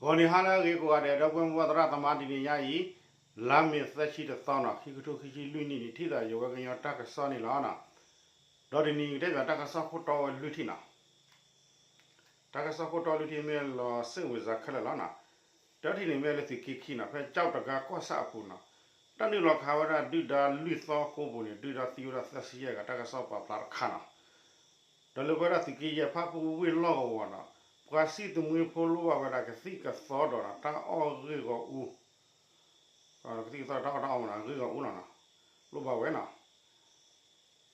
ဂီၤနံၤဟါလၢအဂ့ၤကိးဂၤဒဲး ဒီပုၢ်ဝဲၢ်မိၢ်ပၢ်သရၣ်သမါ တနံၤညါအံၤ လါမ့ၤသၢဆံတသီနီၤ ခံကထိခံဆံလွံၢ်နံၣ်န့ၣ် ထံၣ်သးယဝဲကညီတၢ်ကစီၣ်န့ၣ်လီၤနီၤ. ဒီးတနံၤကတဲဘၣ်တၢ်ကစီၣ်ခိၣ်တီဝဲလွံၢ်ထံၣ်နီၤ. တၢ်ကစီၣ်ခိၣ်တီလွံၢ်ထံၣ်မ့ၢ်လီၤစ့ၣ်ဝံၤစါခဲလၢာ်လီၤနီၤ. တထံၣ်န့ၣ်မ့ၢ်လၢသုးက့ခံနီၤ ဖဲကၠီၣ်တဂၤကီၢ်ဆၣ်အပူၤနီၤ တၢ်နုာ်လီၤခးဝဲဒၣ်ဒုၣ်ဒါလွံၢ်သီကိးပူၤန့ၣ် ဒုၣ်ဒါသံဝဲဒၣ်သၢဆံယဲၢ်ဂၤ တၢ်ကစီၣ်ပာ်ဖျါတခါနီၤ. ဒီးလၢပဝဲဒၣ်သုးက့ယဲၢ်ဖၣ်ပူၤဝ့ၢ်လီၢ်ကဝီၤနီၤ ပှၤစံၣ်သမူဖိလိၣ်ဘၣ်ဝဲဒၣ်ကသံၣ်ကသီဒီးနီၤ တၢ်အီၣ်ဂ့ၢ်ဂီၢ်အူ ကသံၣ်ကသီတၢ်အီၣ်တၢ်အီမနီၤ ဂ့ၢ်ဂီၢ်အူလီၤနီၤ လိၣ်ဘၣ်ဝဲနီၤ.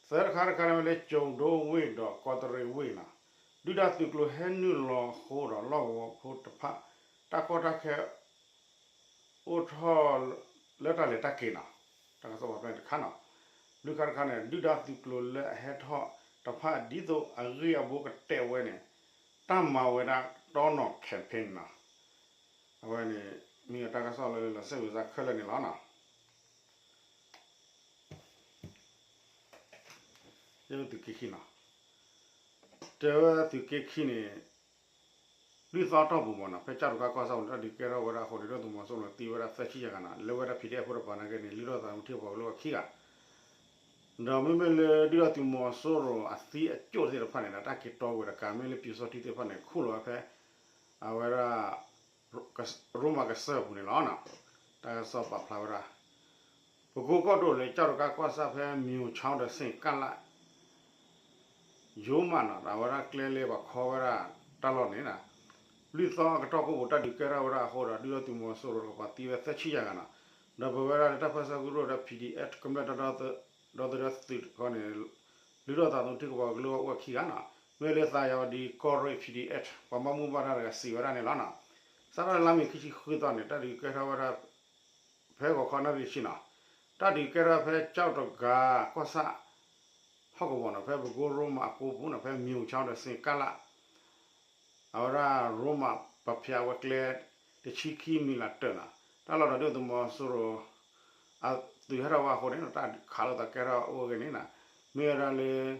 သၢတခါတခါန့ၣ်မ့ၢ်လၢ ကၠိၤဒိဝ့ၢ်ဒီးကီးတရံးဝ့ၢ်နီၤ ဒုၣ်ဒါသုးကျိၤဟဲနုာ်လီၤဃိဒီးလီၢ်ကဝီၤဖိတဖၣ် တၢ်ကီတၢ်ခဲ အိၣ်ထီၣ်လၢတၢ်လဲၤတၢ်က့ၤနီၤ တၢ်ကစီၣ်ပာ်ဖျါန့ၣ်တခါနီၤ. လွံၢ်ခါတခါန့ၣ် ဒုၣ်ဒါသုးကျိၤလၢအဟဲထီၣ်တဖၣ်ဒ်သိးအဂ့ၢ်အဘိကတဲာ်ဝဲန့ၣ် တၢ်မၤဝဲဒၣ်တီနီၤ campaign နီၤ. အဝဲန့ၣ် မ့ၢ်တၢ်ကစီၣ်လၢလီၤစ့ၣ်ဝံၤစါခဲလၢာ်န့ၣ်လီၤနီၤ. သုးက့ခံနီၤ တဲဝဲသုးက့ခံန့ၣ် လွံၢ်သီတီၢ်ပူၤမနီၤ ဖဲကၠီၣ်တဂၤကီၢ်ဆၣ်ပူၤန့ၣ် တၢ်ဒုးကဲထီၣ်ဝဲဒၣ်အဃိန့ၣ် ဒုၣ်ဒါသုးမီၤစိရိၤသံဝဲဒၣ်သၢဆံယဲၢ်ဂၤနီၤ လၢဝဲဒၣ် PDF ဖိတဖၣ်နာ်က့န့ၣ် လုၢ်ထီၣ်သးသမူထံကပီၤကလုာ်အဂီၢ်ခံဂၤ ဒီးမ့မ့ၢ်လၢဒုၣ်ဒါသုးမီၤစိရိၤအသံအကၠိၣ်သ့ၣ်တဖၣ်န့ၣ်ဒီး တၢ်က့ၤတီဝဲတကး မ့ၢ်လၢပျူစောထီးသ့ၣ်တဖၣ်န့ၣ် ခူၣ်လီၤဝဲဖဲ အဝဲဒၣ် ရိမၤကစၢၢ်အပူၤန့ၣ်လီၤ. တၢ်ကစီၣ်ပာ်ဖျါဝဲဒၣ် ပကိကီၢ်ဒိၣ်လၢကၠီၣ်တဂၤကီၢ်ဆၣ်ဖဲ မၠိၤဆီဒီးစ့ၣ်ကၣ်လၣ် ယိမးနီၤ အဝဲဒၣ်ကျဲလၢပှၤခီဝဲဒၣ်တၢ်လီၢ်န့ၣ် လွံၢ်သီအကတီၢ်ကိးပူၤ တၢ်ဒုးကဲထီၣ်ဝဲဒၣ်အဃိဒီး ဒုၣ်ဒါသုးမီၤစိရိၤတကပၤသံဝဲသၢဆံယဲၢ်ဂၤနီၤ ဒီးပဝဲဒၣ်လၢတၢ်ပၢဆှၢကရူၢ်ဒီး PDF ကမျၢၢ်တၢ်ဒီသဒၢသုးတခီန့ၣ် လုၢ်ထီၣ်သးသမူထံကပီၤကလုာ်အဂီၢ်အိၣ်ဝဲခံဂၤနီၤ မ့ၢ်လၢသးယၤဝဒံကီၢ်ရ့ၣ် PDF ပှၤဘၣ်မူဘၣ်ဒါတဂၤစံးဝဲဒၣ်န့ၣ်လီၤနီၤ. စးထီၣ်လၢလါမ့ၤခံဆံဃုသီန့ၣ် တၢ်ဒုးကဲထီၣ်ဝဲဒၣ် ဖဲဂီၤခီနၣ်ရံၣ်ဆံနီၤ တၢ်ဒုးကဲထီၣ်ဖဲကၠီၣ်တဂၤကီၢ်ဆၣ် ဟီၣ်ကဝီၤနီၤ ဖဲပကိရိမးအကိပူၤနီၤ ဖဲမၠိၤဆီဒီးစ့ၣ်ကၣ်လၣ် အဝဲဒၣ်ရိမးပာ်ဖျါဝဲကျဲ တဆံခံမံၤလးတၢၢ်နီၤ တၢ်လီၢ်ဒီးဒုၣ်ဒါသုးမီၤစိရိၤ အသုးဟဲထီၣ်ဝဲအဃိန့ၣ် တၢ်ခးလိာ်သးကဲထီၣ်အိၣ်ဝဲဂ့ၤန့ၣ်နီၤ မ့ၢ်ဝဲဒၣ်လၢ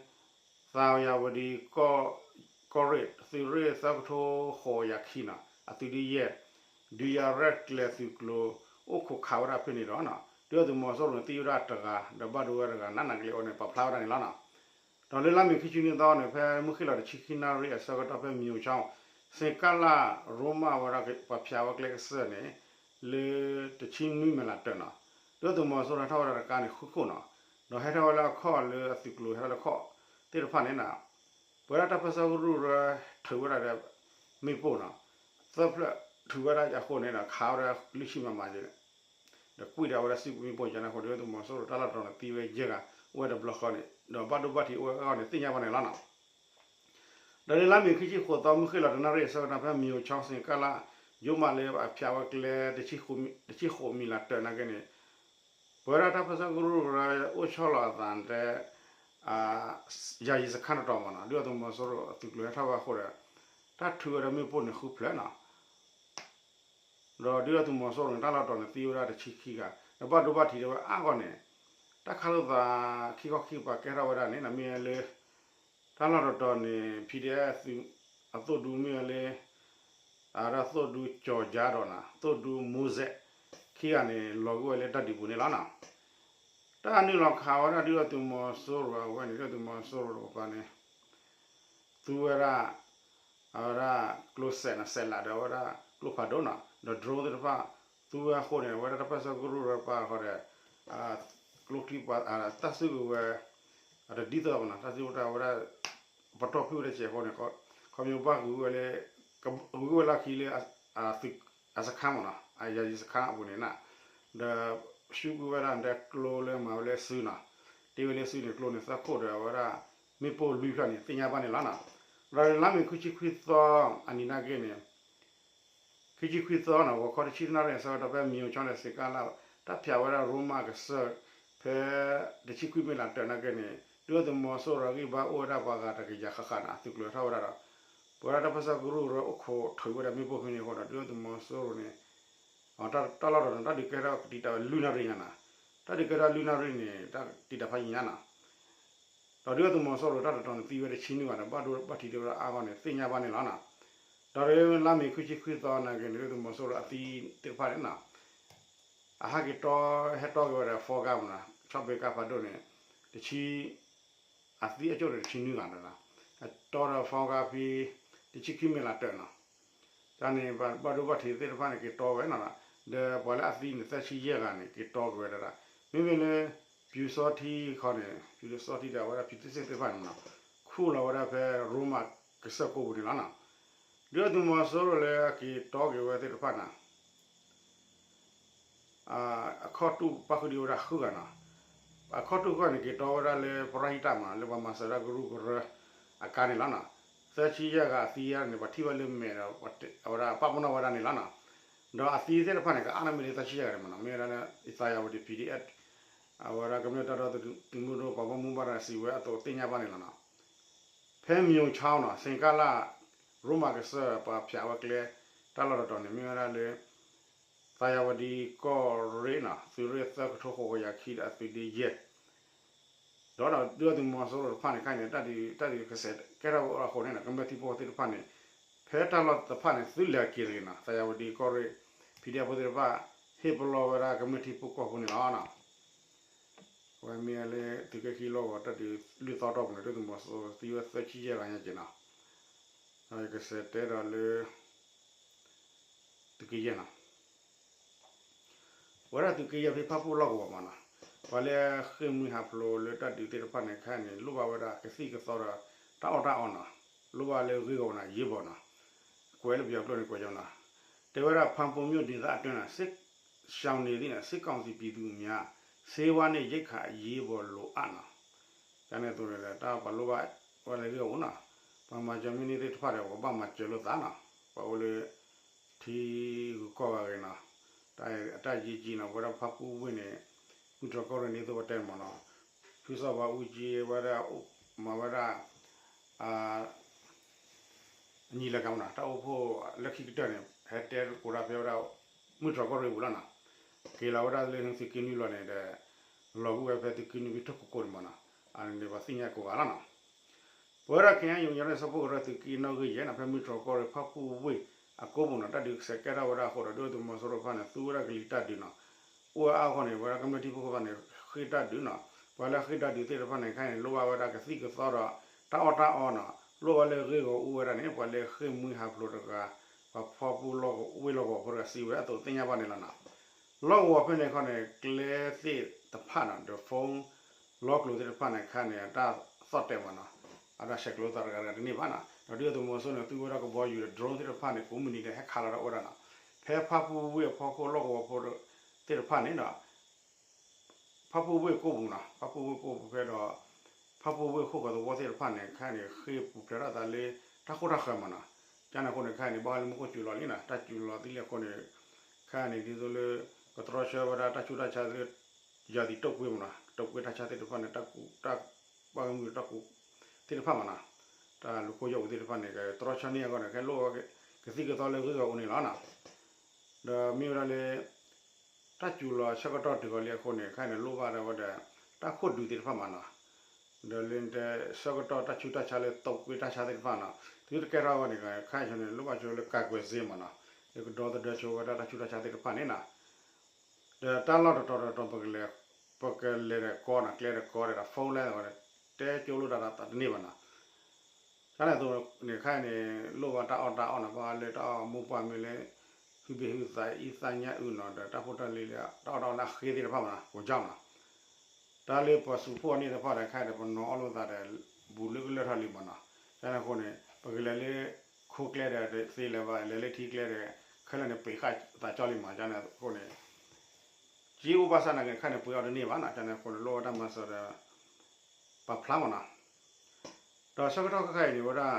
သးယၤဝဒံကီၢ်ရ့ၣ် သုးရ့ၣ်သၢကထိဃိးယၤခံနီၤ အသုးဒုယဲၢ် ဒုးယၤရဲၣ်ကျဲၤသုးကျိၤ အိၣ်ခိးခးဝဲဒၣ်ဖဲန့ၣ်ဒီး ဒုၣ်ဒါသုးမီၤစိရိၤန့ၣ် သံဝဲဒၣ်တဂၤ ဒီးဘၣ်ဒိဝဲတဂၤ နးနးကလဲာ်အဃိန့ၣ် ပာ်ဖျါဝဲဒၣ်န့ၣ်လီၤနီၤ. ဒီးလၢလါမ့ၤခံဆံနွံသီန့ၣ် ဖဲမုၢ်ဃ့ၢ်လီၤတဆံခံနၣ်ရံၣ်အဆၢကတီၢ်ဖဲမၠိၤဆီ စ့ၣ်ကၣ်လၣ်ရိမးဝဲဒၣ်ပာ်ဖျါဝဲကျဲကစၢၢ်န့ၣ် လၢတဆံနွံမံၤလးတၢၢ်နီၤ ဒုၣ်ဒါသုးမီၤစိရိၤဟဲထီၣ်ဝဲဒၣ်တကါန့ၣ်ဃုခိၣ်နီၤ ဒီးဟဲထီၣ်ဝဲလၢအခီၣ်လၢအသုးကျိၤဟဲထီၣ်လၢခီၣ်သ့ၣ်တဖၣ်န့ၣ်နီၤ ပဝဲဒၣ်တၢ်ပၢဆှၢကရူၢ်ရၢ ထုးဝဲဒၣ်ဒီး မ့ၣ်ပိၢ်နီၤ သၢဖျၢၣ်ထုးဝဲဒၣ်အဃိန့ၣ်ဒီး ခးဝဲဒၣ်လွံၢ်ဆံမးမး ဒီးကွံာ်ဒီးအဝဲဒၣ်စုမ့ၣ်ပိၢ်ယါန့ၣ်အဃိ ဒုၣ်ဒါသုးမီၤစိရိၤတၢ်လီၢ်တတီၤန့ၣ်သံဝဲယဲၢ်ဂၤ အိၣ်ဝဲတဘျီဃီန့ၣ် ဒီးဘၣ်ဒိဘၣ်ထံးအိၣ်ဝဲအဂီၢ်န့ၣ် သ့ၣ်ညါဘၣ်န့ၣ်လီၤနီၤ. ဒီးလၢလါမ့ၤခံဆံဃိးသီ မုၢ်ဃ့ၢ်လီၤတနၣ်ရံၣ်အဆၢကတီၢ် ဖဲမၠိၤဆီ စ့ၣ်ကၣ်လၣ် ယိမးလၢအဖျါဝဲကျဲ တဆံဃိးမံၤလးတၢၢ်နာ်က့န့ၣ် ပဝဲဒၣ်တၢ်ပၢဆှၢကရူၢ်ရၢ အိၣ်ဆီလီၤအသးတဲ ယၤယံၤစခါတတီၤမးနီၤ ဒုၣ်ဒါသုးမီၤစိရိၤအသုးကျိၤဟဲထီၣ်ဝဲအဃိဒီး တၢ်ထုးဝဲဒၣ်မ့ၣ်ပိၢ်န့ၣ်ဃုဖျၢၣ်နီၤ ဒီးဒုၣ်ဒါသုးမီၤစိရိၤန့ၣ် တၢ်လီၢ်တတီၤန့ၣ်သံဝဲဒၣ်တဆံခံဂၤ ဒီးဘၣ်ဒိဘၣ်ထံးဒၣ်ဝဲအါဂီၢ်န့ၣ် တၢ်ခးလိာ်သးခံခီခံကပၤကဲထီၣ်ဝဲဒၣ်န့ၣ် မ့ၢ်လၢ တၢ်လီၢ်တတီၤန့ၣ် PDF အသုးဒူမ့ၢ်ဝဲလၢ အဝဲဒၣ်သုးဒူကၠီၤယါဒီးနီၤ သုးဒူမူစဲး ခံဂၤန့ၣ် လီၤဂာ်ဝဲလၢတၢ်ဒုးပူၤန့ၣ်လီၤနီၤ. တၢ်နုာ်လီၤခးဝဲဒၣ်ဒုၣ်ဒါသုးမီၤစိရိၤအဝဲန့ၣ် ဒုၣ်ဒါသုးမီၤစိရိၤတကပၤန့ၣ် သူဝဲဒၣ် အဝဲဒၣ်ကျိစဲးနီၤ စဲးလးဒီးအဝဲဒၣ်ကျိဖးဒိၣ်နီၤ ဒီး drone သ့ၣ်တဖၣ် သူဝဲအဃိန့ၣ် အဝဲဒၣ်တၢ်ပၢဆှၢကရူၢ်ရၢပာ်ဃီဒီး ကျိချံ တၢ်စုကဝဲၤ တဒ်သိးဘၣ်နီၤ တၢ်စုကဝဲၤအဝဲဒၣ် ပတီၢ်ဖုၣ်ဝဲဒၣ်စဲးအဃိန့ၣ် ခီဖျိဘၣ်ဂုၤဝဲလၢ ဂုၤဝဲလၢခံလၢ အစခါမးနီၤ အယၤယံၤစခါအပူၤန့ၣ်နီၤ ဒီးရှုံကွံာ်ဝဲဒၣ်ဒီးကျိလၢမၤဝဲလၢစုနီၤ တ့ဝဲလၢစုန့ၣ် ကျိန့ၣ်သၢခိၣ်ဒီးအဝဲဒၣ် မ့ၣ်ပိၢ်လွံၢ်ဖျၢၣ်န့ၣ် သ့ၣ်ညါဘၣ်န့ၣ်လီၤနီၤ. ဒီးလါမ့ၤခံဆံခွံသီအနံၤနာ်က့န့ၣ် ခံဆံခွံသီနီၤ ဂီၤခီတဆံတနၣ်ရံၣ်အဆၢကတီၢ် ဖဲမၠိၤဆီဒီးစ့ၣ်ကၣ်လၣ် တၢ်ဖျါဝဲဒၣ်ရိမးကစၢၢ် ဖဲတဆံခွံမံၤလးတၢၢ်နာ်က့န့ၣ် ဒုၣ်ဒါသုးမီၤစိရိၤဂံၢ်ဘါအိၣ်ဝဲဒၣ်ပှၤဂၤတကယၤဃၣ်ဃၣ်နီၤ အသုးကျိၤဟဲထီၣ်ဝဲဒၣ်ဒီး ပဝဲဒၣ်တၢ်ပၢဆှၢကရူၢ်ရၢအိၣ်ခိးထုးဝဲဒၣ်မ့ၣ်ပိၢ်ဖဲန့ၣ်အဃိဒီး ဒုၣ်ဒါသုးမီၤစိရိၤန့ၣ် တၢ်လီၢ်တတီၤန့ၣ် တၢ်ဒုးကဲထီၣ်ကတံာ်တာ်ဝဲလွံၢ်နၣ်ရံၣ်ညါနီၤ တၢ်ဒုးကဲထီၣ်လွံၢ်နၣ်ရံၣ်န့ၣ် တၢ်ကတံာ်တာ်ဖးယံာ်ညါနီၤ ဒီးဒုၣ်ဒါသုးမီၤစိရိၤတၢ်တတီၤန့ၣ်သံဝဲတဆံနွံဂၤဒီး ဘၣ်ဒိဘၣ်ထံးဒၣ်ဝဲဒၣ်အါဂီၢ်န့ၣ် သ့ၣ်ညါဘၣ်န့ၣ်လီၤနီၤ. ဒီးလၢလါမ့ၤခွံဆံခွံသီနာ်က့န့ၣ် ဒုၣ်ဒါသုးမီၤစိရိၤအသံသ့ၣ်တဖၣ်န့ၣ်နီၤ အဟးက့ၤတီ ဟဲတီက့ၤဝဲဒၣ် ဖီကါမနီၤ ဆီၣ်ဘ့ကါဖးဒိၣ်န့ၣ် တဆံ အသံအကၠိၣ်န့ၣ် တဆံနွံဂၤန့ၣ်လီၤ. အတီဒီး ဖီကါဖဲ တဆံခံမ့ၢ်လးတၢၢ်နီၤ တၢ်န့ၣ် ဘၣ်ဒိဘၣ်ထံးသ့ၣ်တဖၣ်န့ၣ် က့ၤတီဝဲနီၤ ဒီးပှၤလၢအသံန့ၣ် သၢဆံယဲၢ်ဂၤန့ၣ် က့ၤတီက့ၤဝဲဒၣ် မ့မ့ၢ်လၢ ပျူစောထီးခီန့ၣ် ပျူစောထီးဒီးအဝဲဒၣ် ပျူးသ့ၣ်စ့ၣ်သ့ၣ်တဖၣ်န့ၣ်နီၤ ခူၣ်လီၤဝဲဒၣ်ဖဲ ရိမးကစၢၢ်ကိပူၤန့ၣ်လီၤနီၤ. ဒုၣ်ဒါသုးမီၤစိရိၤလၢအက့ၤတီက့ၤဝဲသ့ၣ်တဖၣ်န့ၣ် အခီၣ်တူၢ်ပၣ်ဃုာ်ဒံးဝဲဒၣ်ဃုဂၤနီၤ. အခီၣ်တူၢ်ဃုဂၤန့ၣ် က့ၤတီဝဲဒၣ်လၢပရၤဟံၣ်တၢ်မနီၤ လၢပှၤမၤစၢၤဒၣ်ကရူၢ်ကရၢအကါန့ၣ်လီၤနီၤ. သၢဆံယဲၢ်ဂၤအသံန့ၣ် ပှၤထံၣ်ဘၣ်လၢမဲာ်ဒီး အဝဲဒၣ်ပာ်ပနီၣ်ဝဲဒၣ်န့ၣ်လီၤနီၤ. ဒီးအသံသ့ၣ်တဖၣ်န့ၣ် ကအါန့ၢ်မ့ၢ်လၢသၢဆံယဲၢ်ဂၤန့ၣ်မနီၤ မ့ၢ်ဝဲဒၣ်လၢ သးယၤဝတံၤ PDF အဝဲဒၣ်ကမျၢၢ်တၢ်ဒီသဒၢသုးမုၢ်ဒိၣ်ပှၤဘၣ်မူဘၣ်ဒါစံးဝဲအသိးသ့ၣ်ညါဘၣ်န့ၣ်လီၤနီၤ. ဖဲမၠိၤဆီနီၤ စ့ကၤလၢ် ရိမးကစၢၢ်ပှၤဖၠးဝဲကျဲ တၢ်လီၢ်တတီၤန့ၣ် မ့ၢ်ဝဲဒၣ်လၢ သးယၤဝတံၤကီၢ်ရ့ၣ်နီၤ သုးရ့ၣ်သၢကထိဃိးကယၤခံဒီးအသုးဒ့ယဲၢ် ဒီးဒုၣ်ဒါသုးမီၤစိရိၤတဖၣ်န့ၣ် ခဲအံၤန့ၣ် တၢ်ဒုးကစဲးကဲထီၣ်ဝဲအဃိန့ၣ် ကမျၢၢ်ထံဖိကီၢ်ဖိသ့ၣ်တဖၣ်န့ၣ် ဖဲတၢ်လီၢ်တဖၣ်န့ၣ် သုလဲၤက့ၤတဂ့ၤနီၤ သးယၤဝတံၤကီၢ်ရ့ၣ် PDF ဖိသ့ၣ်တဖၣ် ဟ့ၣ်ပလီၢ်ဝဲဒၣ်ကမျၢၢ်ထံဖိကီၢ်ဖိန့ၣ်လီၤ. အဝဲမ့ၢ်လၢသုးက့ခံလီၢ်ကဝီၤတၢ်ဒုးလုၢ်သီတီၢ်ပူၤန့ၣ် ဒုၣ်ဒါသုးမီၤစိရိၤသံဝဲသၢဆံယဲၢ်ဂၤညါက့ၤနီၤ. ဒီးယကစဲးတဲဒီးလၢ သုးက့ယဲၢ်နီၤ ဝဲဒၣ်သုးက့ယဲၢ်ဖဲဖၣ်ပူၣ်လီၢ်ကဝီၤမနီၤ ပှၤလၢဃ့ၢ်မှံဟးဖျိးလၢတၢ်ဒုးသ့ၣ်တဖၣ်န့ၣ် ခဲအံၤန့ၣ် လိၣ်ဘၣ်ဝဲဒၣ်ကသံၣ်ကသီဒီး တၢ်အီၣ်တၢ်အီနီၤ လိၣ်ဘၣ်လၢဂ့ၢ်ဂီၤနီၤ အရေးပေါ်နီၤ ကွဲးလၢပယီၤကျိာ်န့ၣ် ကွဲးကနီၤ တဲဝဲဒၣ် ဖၣ်ပူၣ်မြို့ဒေသအတွင်းနီၤ စစ်ရှောင်နေသည့် စစ်ကောင်စီပြည်သူများ ဆေးဝါးနဲ့ ရိက္ခာအရေးပေါ်လိုအပ်နီၤ ကန့ၣ်အသိးန့ၣ်ဒီး တၢ်ပှၤလိၣ်ဘၣ်ဝဲလၢဂ့ၢ်ဂီၤပူၤနီၤ ပှၤမၤစၢၤမ့ၢ်န့ၢ်သ့ၣ်တဖၣ်ဒီး ပှၤဘၣ်မၤစၢၤလိာ်သးနီၤ ပှၤအိၣ်လၢ ထံဂုၤကီၢ်ဂၤဂ့ၤနီၤ အတၢ်ယံာ်ကံနီၤ ပဝဲဒၣ်ဖၣ်ပူၣ်ဝ့ၢ်န့ၣ် မုၢ်တြီၢ်ကီၢ်ရ့ၣ်န့ၣ် သိးပတဲမနီၤ ဖုစီၤဘၣ်အူကၠံဝဲဒၣ် မၤဝဲဒၣ် အညီလၢကမနီၤ တၢ်အိၣ်ဖှိၣ်လၢခံကတၢၢ်န့ၣ် ဟဲတဲသကိးတၢ်ဖဲဝဲဒၣ် မုၢ်တြီၢ်ကီၢ်ရ့ၣ်ပူၤလီၤနီၤ က့ၤလီၤဝဲဒၣ်လၢသုးက့နွံလီၤန့ၣ်ဒီး လီၤဂုာ်ဝဲဖဲသုးက့နွံဖဲထီၣ်ခိၣ်ကိးန့ၣ်မနီၤ အန့ၣ်န့ၣ် ပှၤသ့ၣ်ညါကိးဂၤလီၤနီၤ ပဝဲဒၣ် ခဲအံၤ ယိယိန့ၣ် ဆၢဖှိၣ်ကရၢသုးက့နီၣ်ဂံၢ်ယဲၢ်နီၤ ဖဲမုၢ်တြီၢ်ကီၢ်ရ့ၣ်ဖၣ်ပူၣ်ဝ့ၢ်အကိပူၤနီၤ တၢ်ဒုးကစဲးကဲထီၣ်ဝဲဒၣ်အဃိဒီး ဒုၣ်ဒါသုးမီၤစိရိၤတဖၣ်န့ၣ် သူဝဲဒၣ်ကလံၤတၢ်ဒုးနီၤ အိၣ်ဝဲအါအဃိန့ၣ် ပဝဲဒၣ်ကမျၢၢ်ထံဖိကီၢ်ဖိန့ၣ် ဃ့ၢ်တၢ်ဒုးနီၤ ပှၤလၢဃ့ၢ်တၢ်ဒုးသ့ၣ်တဖၣ်န့ၣ် ခဲအံၤန့ၣ် လိၣ်ဘၣ်ဝဲဒၣ်ကသံၣ်ကသီဒီး တၢ်အီၣ်တၢ်အီနီၤ လိၣ်ဘၣ်လၢဂ့ၢ်ဂီၤအိၣ်ဝဲဒၣ်န့ၣ် ပှၤလၢဃ့ၢ်မှံဟးဖျိးတဂၤ ပှၤဖၣ်ပူၣ်ဝ့ၢ်လီၢ်ကဝီၤဖိတဂၤစံးဝဲအသိးသ့ၣ်ညါဘၣ်န့ၣ်လီၤနီၤ လီၢ်ကဝီၤဖဲန့ၣ်ခီန့ၣ် ကျဲသ့ၣ်တဖၣ်နီၤ ဒီး phone လီကျိၤသ့ၣ်တဖၣ်န့ၣ် ခဲအံၤန့ၣ် အတၢ်သီၣ်တဲာ်မနီၤ အတၢ်ဆဲးကျိးသးတဂၤတဂၤတန့ၢ်ဘၣ်နီၤ ဒီးဒုၣ်ဒါသုးမီၤစိရိၤန့ၣ် သူဝဲဒၣ်ကဘီယူၤ drone သ့ၣ်တဖၣ်န့ၣ် ကိးမုၢ်နံၤဒီးဟဲခးလီၤဒီးအိၣ်ဝဲဒၣ်နီၤ ဖဲဖၣ်ပူၣ်ဝ့ၢ်အဖီခိၣ်လီၢ်ကဝီၤဖိသ့ၣ်တဖၣ်န့ၣ်ဒီး ဖၣ်ပူၣ်ဝ့ၢ်ကိပူၤနီၤ ဖၣ်ပူၣ်ဝ့ၢ်ကိပူၤဖဲဒီး ဖၣ်ပူၣ်ဝ့ၢ်ခိၣ်ဃီၤသဝီသ့ၣ်တဖၣ်န့ၣ် ခဲအံၤန့ၣ် ဃ့ၢ်ပူၤဖျဲးထီၣ်သးလၢ တၢ်ခိၣ်တၢ်ဃၢၤမနီၤ ကန့ၣ်အဃိန့ၣ် ခဲအံၤန့ၣ် ဘၣ်ဃးလၢမူခိၣ်စူၤလီၤလံနီၤ တၢ်စူၤလီၤသံလံအဃိန့ၣ် ခဲအံၤန့ၣ် ဒ်သိးလၢ ကတြီဆၢဝဲဒၣ်တၢ်ဆူးတၢ်ဆါလၢ ယၤသံးတုပ်ကွေးမနီၤ တုပ်ကွေးတၢ်ဆါသ့ၣ်တဖၣ်န့ၣ် တၢ်ကူၣ် တၢ်ဘၣ်ဂံၢ်မုၢ်တၢ်ကူၣ်သ့ၣ်တဖၣ်မနီၤ တၢ်လူၤခိၣ်ယီၣ်အူသ့ၣ်တဖၣ်န့ၣ် ကတြီဆၢန့ၢ်အဂီၢ်န့ၣ် ခဲလိၣ်ဝဲကသံၣ်ကသီလၢဂ့ၢ်ဂီၤအိၣ်န့ၣ်လီၤနီၤ ဒီးမ့ၢ်ဝဲဒၣ်လၢ တၢ်စူၤလီၤဆၢကတီၢ်တုၤဃီၤလံအဃိန့ၣ် ခဲအံၤန့ၣ် လိၣ်ဘၣ်ဒၣ်ဝဲဒၣ် တၢ်ခိၣ်ဒုးသ့ၣ်တဖၣ်မနီၤ ဒီးလၢဆၢကတီၢ်တၢ်ဆူးတၢ်ဆါလၢ တုပ်ကွေးတၢ်ဆါသ့ၣ်တဖၣ်နီၤ သုတကဲထီၣ်အဂီၢ်န့ၣ် ခဲအံၤန့ၣ် လိၣ်ဘၣ်ဆိလၢ ကာကွယ်ဆေး မနီၤ လၢကဒီသဒၢဆိဝဲဒၣ်တၢ်ဆူးတၢ်ဆါသ့ၣ်တဖၣ်န့ၣ်နီၤ ဒီးတၢ်လီၢ်တတီၤတတီၤ ပကလဲၤဒီးကီနီၤ ကျဲဒီးကီဒီး phone လဲဒီး တဲကၠိလိာ်တၢ်ဒီးတန့ၢ်ဘၣ်နီၤ တၢ်န့ၣ်အသိးန့ၣ် ခဲအံၤန့ၣ် လိၣ်ဘၣ်တၢ်အီၣ်တၢ်အီနီၤ ဘၣ်ဃးလၢတၢ်အီၣ်မိၢ်ပှၢ်မ့ၢ်လၢ ဟုဘ့ၣ်ဟုသးအံသၣ်ညါအုၣ်နီၤ ဒီးတၢ်ဖိတၢ်လံၤလၢ တၢ်အီၣ်တၢ်အီလၢအဃ့သ့ၣ်တဖၣ်မနီၤ ကိးကၠီနီၤ တၢ်လၢပှၤစူးဖှိၣ်န့ၢ်တဖၣ်ဒီး ခဲအံၤဒီး ပနီၣ်အီၣ်လိာ်သးဒီး ဘူးလၢကလၢၢ်ထီၣ်လံမနီၤ ကန့ၣ်အဃိန့ၣ် ပကလဲၤလၢ ခိကျဲဒီးသ့လဲၤဘၣ် လဲၤလၢထံကျဲဒီး ခဲလၢာ်န့ၣ် ပ့ၤဃာ်သးကၠီလံမနီၤ ကန့ၣ်အဃိန့ၣ် ကၠိအိၣ်ဘၣ်ဆၣ်နာ်က့ ခဲအံၤန့ၣ် ပှ့ၤအီၤတန့ၢ်ဘၣ်နီၤ ကန့ၣ်အဃိန့ၣ် လိၣ်ဝဲတၢ်မၤစၢၤဒီး ပာ်ဖျါမနီၤ ဒီးဆၢကတီၢ်ခဲခါအံၤန့ၣ်ဝဲဒၣ်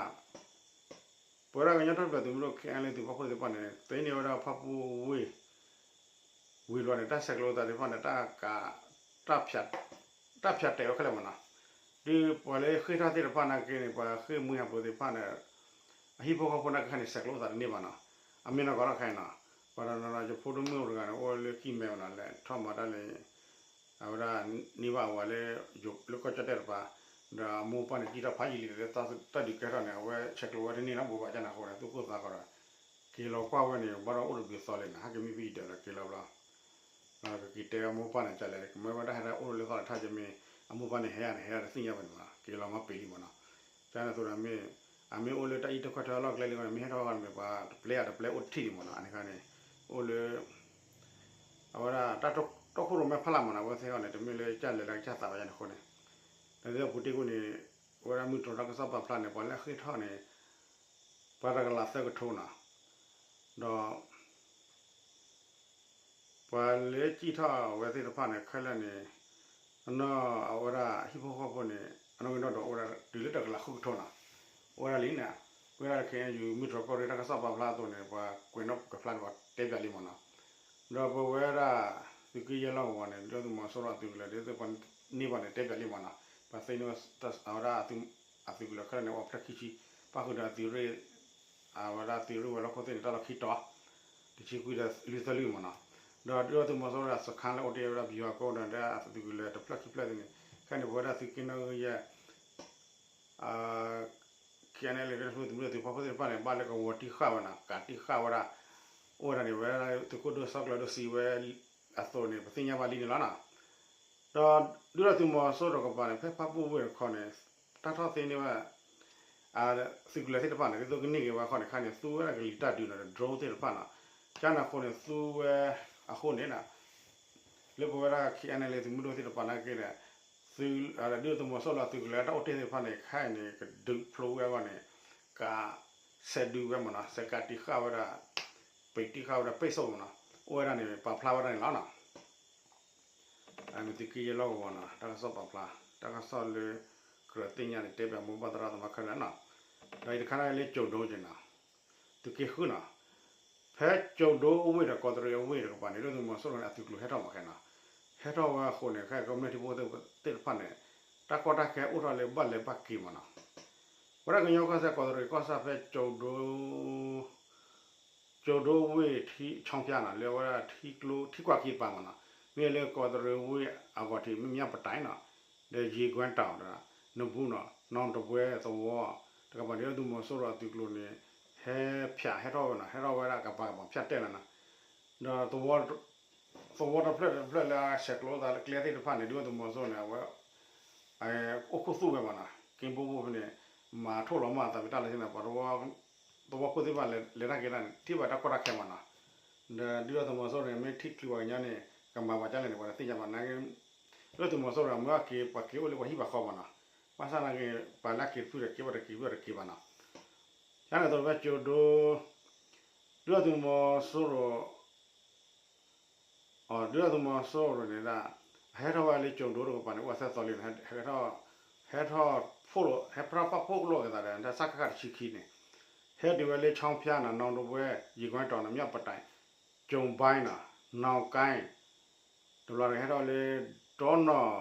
ပဝဲဒၣ်ကညီတၢ်ထူၣ်ဖျဲးသုးမုၢ်ဒိၣ် ခဲအံၤလၢသုးပာ်ဖှိၣ်သ့ၣ်တဖၣ်န့ၣ် သ့န့ၢ်ဝဲဒၣ်ဖၣ်ပူၣ်ဝ့ၢ် ဝံၤလီၤန့ၣ် တၢ်ဆဲးကျိးသးသ့ၣ်တဖၣ်န့ၣ် တၢ်ကး တၢ်ဖၠးတဲာ်ဝဲခဲလၢာ်မနီၤ ဒ်ပှၤလၢဃ့ၢ်ထီၣ်သ့ၣ်တဖၣ်နာ်က့န့ၣ် ပှၤဃ့ၢ်မှံဟးဖျိးသ့ၣ်တဖၣ်န့ၣ် အဟံၣ်ဖိဃီဖိနာ်က့န့ၣ် ဆဲးကျိးသးတန့ၢ်ဘၣ်နီၤ အမ့ၢ်နီၢ်ကီၢ်လီၤခဲအံၤနီၤ ပှၤဒီးနီၤ ယဖိဒိၣ်မုၣ်တဂၤန့ၣ် အိၣ်လၢကံၢ်မဲဝဲနီၤ လဲၤထီၣ်မၤတၢ်လၢ အဝဲဒၣ် န့ၢ်ဘၣ်အဝၤလၢ လၢကီၢ်ကၠီၣ်တဲၣ်တပၤ ဒီးအမိၢ်ပၢ်န့ၣ် ကံၣ်ထီၣ်ဖးယံာ်လံဒီး တၢ်ဒုးကဲထီၣ်န့ၣ် အဝဲဆဲးကျိးဝဲတန့ၢ်နီတဘိဘၣ် ကန့ၣ်အဃိန့ၣ် သူၣ်ကိၢ်သးဂီၤဒီး က့ၤလီၤကွၢ်ဝဲန့ၣ် ဘၣ်ဒီးအိၣ်တဘျုးသီလံနီၤ ဟဲက့ၤမံဖဲယံာ်ဒီးက့ၤလီၤဘျီ ကက့ၤတဲအမိၢ်ပၢ်န့ၣ် ကလဲၤ ကမၢဝဲဒၣ်ဟဲဒၣ်အိၣ်လၢသီတထါကမ့ၢ် အမိၢ်ပၢ်န့ၣ် ဟဲယၤန့ၣ် ဟဲယၤတသ့ၣ်ညါဘၣ်န့ၣ်မနီၤ က့ၤလီၤမၤပ့ၤလံမနီၤ ကန့ၣ်အသိးဒီးမ့ၢ် အမ့ၢ်အိၣ်လၢတၢ်အံးတခွဲးထၢအလီၢ်ကျဲလံမနီၤ မ့ၢ်ဟဲထီၣ်ဝဲန့ၣ် ပှၤတပျဲအတပျဲအိၣ်တထံၣ်လံမနီၤ အန့ၣ်ခါန့ၣ် အိၣ်လၢ အဝဲဒၣ်တၢ်တီခိၣ်ရိၣ်မဲဖးလၢ်မနီၤ အဝဲသ့ၣ်အီၤန့ၣ် တမ့ၢ်လၢကစၢ်လဲၤလၢကစၢ်သးဘၣ်ယၤန့ၣ်အဃိန့ၣ် ဒီးပူၤတ့ၢ်ခိၣ်န့ၣ် အဝဲဒၣ်မုၢ်တြီၤတၢ်ကစီၣ်ပာ်ဖျါန့ၣ် ပှၤလၢအဃ့ၢ်ထီၣ်န့ၣ် ပှၤတကလးသၢကထိနီၤ ဒီး ပှၤလၢကံၣ်ထီၣ်ဝဲသ့ၣ်တဖၣ်န့ၣ် ခဲလၢာ်န့ၣ် အနီၢ်အဝဲဒၣ်ဟံၣ်ဖိဃီဖိန့ၣ် အနီၣ်ဂံၢ်နီၣ်ဒွးအိၣ်ဝဲဒၣ်တုၤလၢတကလးဃုကထိနီၤ အိၣ်ဝဲဒၣ်လံန့ၣ် ပဝဲဒၣ် ခ့ၣ်အဲၣ်ယူၣ် မုၢ်တြီၤကီၢ်ရ့ၣ်တၢ်ကစီၣ်ပာ်ဖျါအသိးန့ၣ် ပှၤကွဲးနီၣ်ကဖျါန့ၣ် ပှၤတဲပၠးလံမနီၤ ဒီးပဝဲဒၣ် သုးက့ယဲၢ်လီၢ်ကဝီၤန့ၣ် ဒုၣ်ဒါသုးမီၤစိရိၤအသုးကလၢၤ ဒ်သိးပှၤန့ၢ်ဘၣ်န့ၣ် တဲပၠးလံမနီၤ ပှၤသ့န့ၢ်ဝဲ အဝဲဒၣ်အသုးကလၢၤခဲလၢာ်န့ၣ် အိၣ်ဖျဲၣ်ခံဆံ ပၣ်ဃုာ်ဒီးအသုးရ့ၣ် အဝဲဒၣ်သုးရ့ၣ်ဝဲၤလီၢ်ခိၣ်သ့ၣ်န့ၣ် တၢ်လီၢ်ခံတီၤ တဆံခွံဒီးလွံၢ်သၢလွံၢ်မနီၤ ဒီးဒုၣ်ဒါသုးမီၤစိရိၤအစခါလၢအိၣ်တ့ၢ်ဝဲဒၣ် ဗျူဟာကုန်း ဒီးအသုးကလၢၤတဖျၢၣ်ခံဖျၢၣ်သ့ၣ်န့ၣ် ခဲန့ၣ် ပဝဲဒၣ်သုးက့နီၣ်ဂံၢ်ယဲၢ် KNLA သုးမုၢ်ဒိၣ်သုးဖီခိၣ်သ့ၣ်တဖၣ်န့ၣ် ဘၣ်လၢကဝီၤတံၢ်ဃာ်ဝဲနီၤ ကးတံၢ်ဃာ်ဝဲဒၣ် အိၣ်ဝဲဒၣ်န့ၣ် ဝဲဒၣ်သုးခိၣ်ဒိၣ်စီကျၢၤဒိၣ်စံးဝဲအသိးန့ၣ် ပသ့ၣ်ညါဘၣ်လံန့ၣ်လီၤနီၤ ဒီးဒုၣ်ဒါသုးမီၤစိရိၤတကပၤန့ၣ် ဖဲဖၣ်ပူၣ်ဝ့ၢ်တခီန့ၣ် တၢ်ထီၣ်သ့န့ၢ်ဝဲ သုးကလၢၤသ့ၣ်တဖၣ်န့ၣ် ဒ်သိးကန့ၢ်က့ၤဝဲအဃိန့ၣ် ခါန့ၣ် သူဝဲဒၣ်ကလံၤတၢ်ဒုးန့ၣ် drone သ့ၣ်တဖၣ်နီၤ ကန့ၣ်အဃိန့ၣ် သူဝဲအဃိန့ၣ် လၢပဝဲဒၣ် KNLA သုးမုၢ်ဒိၣ်သ့ၣ်တဖၣ်နာ်က့န့ၣ် ဒုၣ်ဒါသုးမီၤစိရိၤအသုးကလၢၤတၢ်အိၣ်တ့ၢ်သ့ၣ်တဖၣ်န့ၣ် ခဲအံၤန့ၣ် ကဒုးဖျိဝဲအဂီၢ်န့ၣ် ကဆဲးဒုးဝဲမနီၤ ဆဲးကးတံၢ်ဃာ်ဝဲဒၣ် ပံးတံၢ်ဃာ်ဝဲဒၣ် ပိတ်ဆို့ မနီၤ အိၣ်ဝဲဒၣ်န့ၣ် ပာ်ဖျါဝဲဒၣ်န့ၣ်လီၤနီၤ မ့ၢ်သုးက့ယဲၢ်လီၢ်ကဝီၤနီၤ တၢ်ကစီၣ်ပာ်ဖျါ တၢ်ကစီၣ်လၢ ကြၢးသ့ၣ်ညါန့ၣ် တဲပၠးမိၢ်ပၢ်သရၣ်သမါခဲလၢာ်နီၤ ဒီးအံၤတခါန့ၣ်လၢကၠိၤဒိက့ၤနီၤ သုးက့ဃုနီၤ ဖဲကၠိၤဒိအဝ့ၢ်ဒီးကီးတရံးအဝ့ၢ်တကပၤန့ၣ် ဒုၣ်ဒါသုးမီၤစိရိၤန့ၣ် အသုးကျိၤဟဲထီၣ်မးခဲနီၤ ဟဲထီၣ်ဝဲအဃိန့ၣ် ခဲကမျၢၢ်ထံဖိသ့ၣ်တဖၣ်န့ၣ် တၢ်ကီတၢ်ခဲအိၣ်ထီၣ်လၢဘၣ်လဲၤဘၣ်က့ၤမးနီၤ ဝဲဒၣ်ကညီကီၢ်စဲၣ်ကီးတရံးကီၢ်ဆၣ်ဖဲကၠိၤဒိ ကၠိၤဒိဝ့ၢ်ထံဆီဖၠါနီၤ လၢအဝဲဒၣ်ထံကျိထံကွၢ်ခံတပၤမးနီၤ မ့ၢ်လၢကီးတရံးဝ့ၢ်အဂီၢ်ထံး မ့ၢ်မၠၣ်ပတၢ်နီၤ ဒီးယ့ၤကွၢ်တီၤ နဘူးနီၤ နီၢ်တဝဲသဝီ တကပၤန့ၣ် ဒုၣ်ဒါသုးမီၤစိရိၤအသုးကျိၤန့ၣ် ဟဲဖၠးဟဲထီၣ်ဝဲနီၤ ဟဲထီၣ်ဝဲဒၣ်ကပၤကပၤဖၠးတဲာ်လီၤနီၤ ဒီး သဝီတဖျၢၣ်တဖျၢၣ်လၢအဆဲးကျိးသးလၢကျဲသ့ၣ်တဖၣ်န့ၣ် ဒုၣ်ဒါသုးမီၤစိရိၤန့ၣ် အဝဲ အိၣ်ခိၣ်သူၣ်ဝဲမးနီၤ က့ဘိဘိဖဲန့ၣ် မၤထိၣ်လီၤမၢ်သးဖဲတၢ်လၢသ့ၣ်န့ၣ် ပှၤ သဝီခိၣ်သ့ၣ်တဖၣ်လဲၤတၢ်က့ၤတၢ်န့ၣ် ထံၣ်ဘၣ်တၢ်ကီတၢ်ခဲမးနီၤ ဒီးဒုၣ်ဒါသုးမီၤစိရိၤန့ၣ် မ့ၢ်ထံၣ်ချုးပှၤကညီန့ၣ် ကမၤပှၤကလဲၣ်န့ၣ် ပှၤတသ့ၣ်ညါဘၣ်နာ်က့ ဒုၣ်ဒါသုးမီၤစိရိၤအမုၢ်အက့ၤ ပှၤက့ၤအိၣ်လၢပှၤဟံၣ်ပှၤဃီမးနီၤ ဘၣ်ဆၣ်နာ်က့ ပှၤလၢအက့ၤတဖုဒီးက့ၤ ပှၤတက့ၤတဖုဒီးတက့ၤဘၣ်နီၤ ယန့ၣ်အသိးဖဲကၠိၤဒိ ဒုၣ်ဒါသုးမီၤစိရိၤ ဒုၣ်ဒါသုးမီၤစိရိၤန့ၣ်ဒၣ် အဟဲထီၣ်ဝဲလၢကၠိၤဒိတကပၤန့ၣ် အိၣ်ဝဲသၢသီလံ ဟဲထီၣ် ဟဲထီၣ်ဖှိၣ်လိာ် ဟဲထီၣ်ပာ်ဖှိၣ်လိာ်က့ၤသးဒီး တၢ်စကခ တဆံခံန့ၣ် ဟဲတုၤဝဲလၢဆီဖၠါနီၤ နီၢ်တဝဲ ယ့ၤကွၢ်တီၤနီၤ မၠၣ်ပတၢ် ကၠိၤဘါနီၤ နီၢ်ကၢၢ် တဘျီန့ၣ်ဟဲထီၣ်လၢ ဒီနီၢ်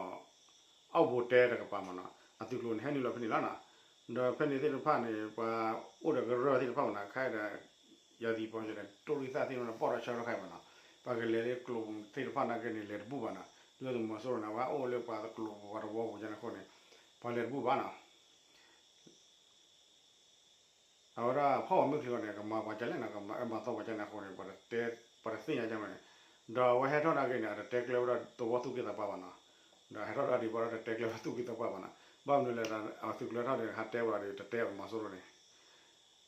အီၣ်ဘိးတဲတကပၤမးနီၤ အသုးကျိၤန့ၣ် ဟဲနုာ်လီၤဖဲန့ၣ်လီၤနီၤ ဒီးဖဲန့ၣ်သ့ၣ်တဖၣ်န့ၣ် ပှၤအိၣ်ဒီးကရၢၢ်သ့ၣ်တဖၣ်မးနီၤ ခဲအံၤဒီး ယၤသံၣ်ပီၣ်စဲးဒီး တိၢ်ရံၣ်သၣ်သ့ၣ်တဖၣ်န့ၣ် ပီၣ်ထီၣ်ဆၢထီၣ်ခါအံၤမးနီၤ ပှၤကလဲၤလၢကျိၤသ့ၣ်တဖၣ်နာ်က့န့ၣ် လဲၤတဘူၣ်ဘၣ်နီၤ ဒုၣ်ဒါသုးမီၤစိရိၤန့ၣ် အဝဲအိၣ်လၢပှၤသကျိၤပှၤတဝီပူၤကန့ၣ်အဃိန့ၣ် ပှၤလဲၤတဘူၣ်ဘၣ်နီၤ အဝဲဒၣ်ဖီၣ်ပှၤမုၢ်ချံဂီၤန့ၣ် ကမၤပှၤကလဲၣ်နီၤ ကမၤအၢမၤသီပှၤကလဲၣ်န့ၣ်အဃိန့ၣ် ပှၤတသ့ၣ်ညါကန့ၣ် ဒီးအဝဲဟဲထီၣ်နာ်က့န့ၣ် အတတဲကျၢၤဝဲဒၣ်သဝီသူၣ်က့သးပှၢ်ဘၣ်နီၤ ဒီးဟဲထီၣ်တၢ်ဒံးဘၣ်ဒီးတတဲကျၢၤဝဲသူၣ်က့သးပှၢ်ဘၣ်နီၤ ဘၣ်မနုၤလဲၣ် အသုးကျၢၤထီၣ်န့ၣ် ဟးတဲဝဲဒၣ်ဒီး တတဲအီၤမီၤစိရိၤန့ၣ်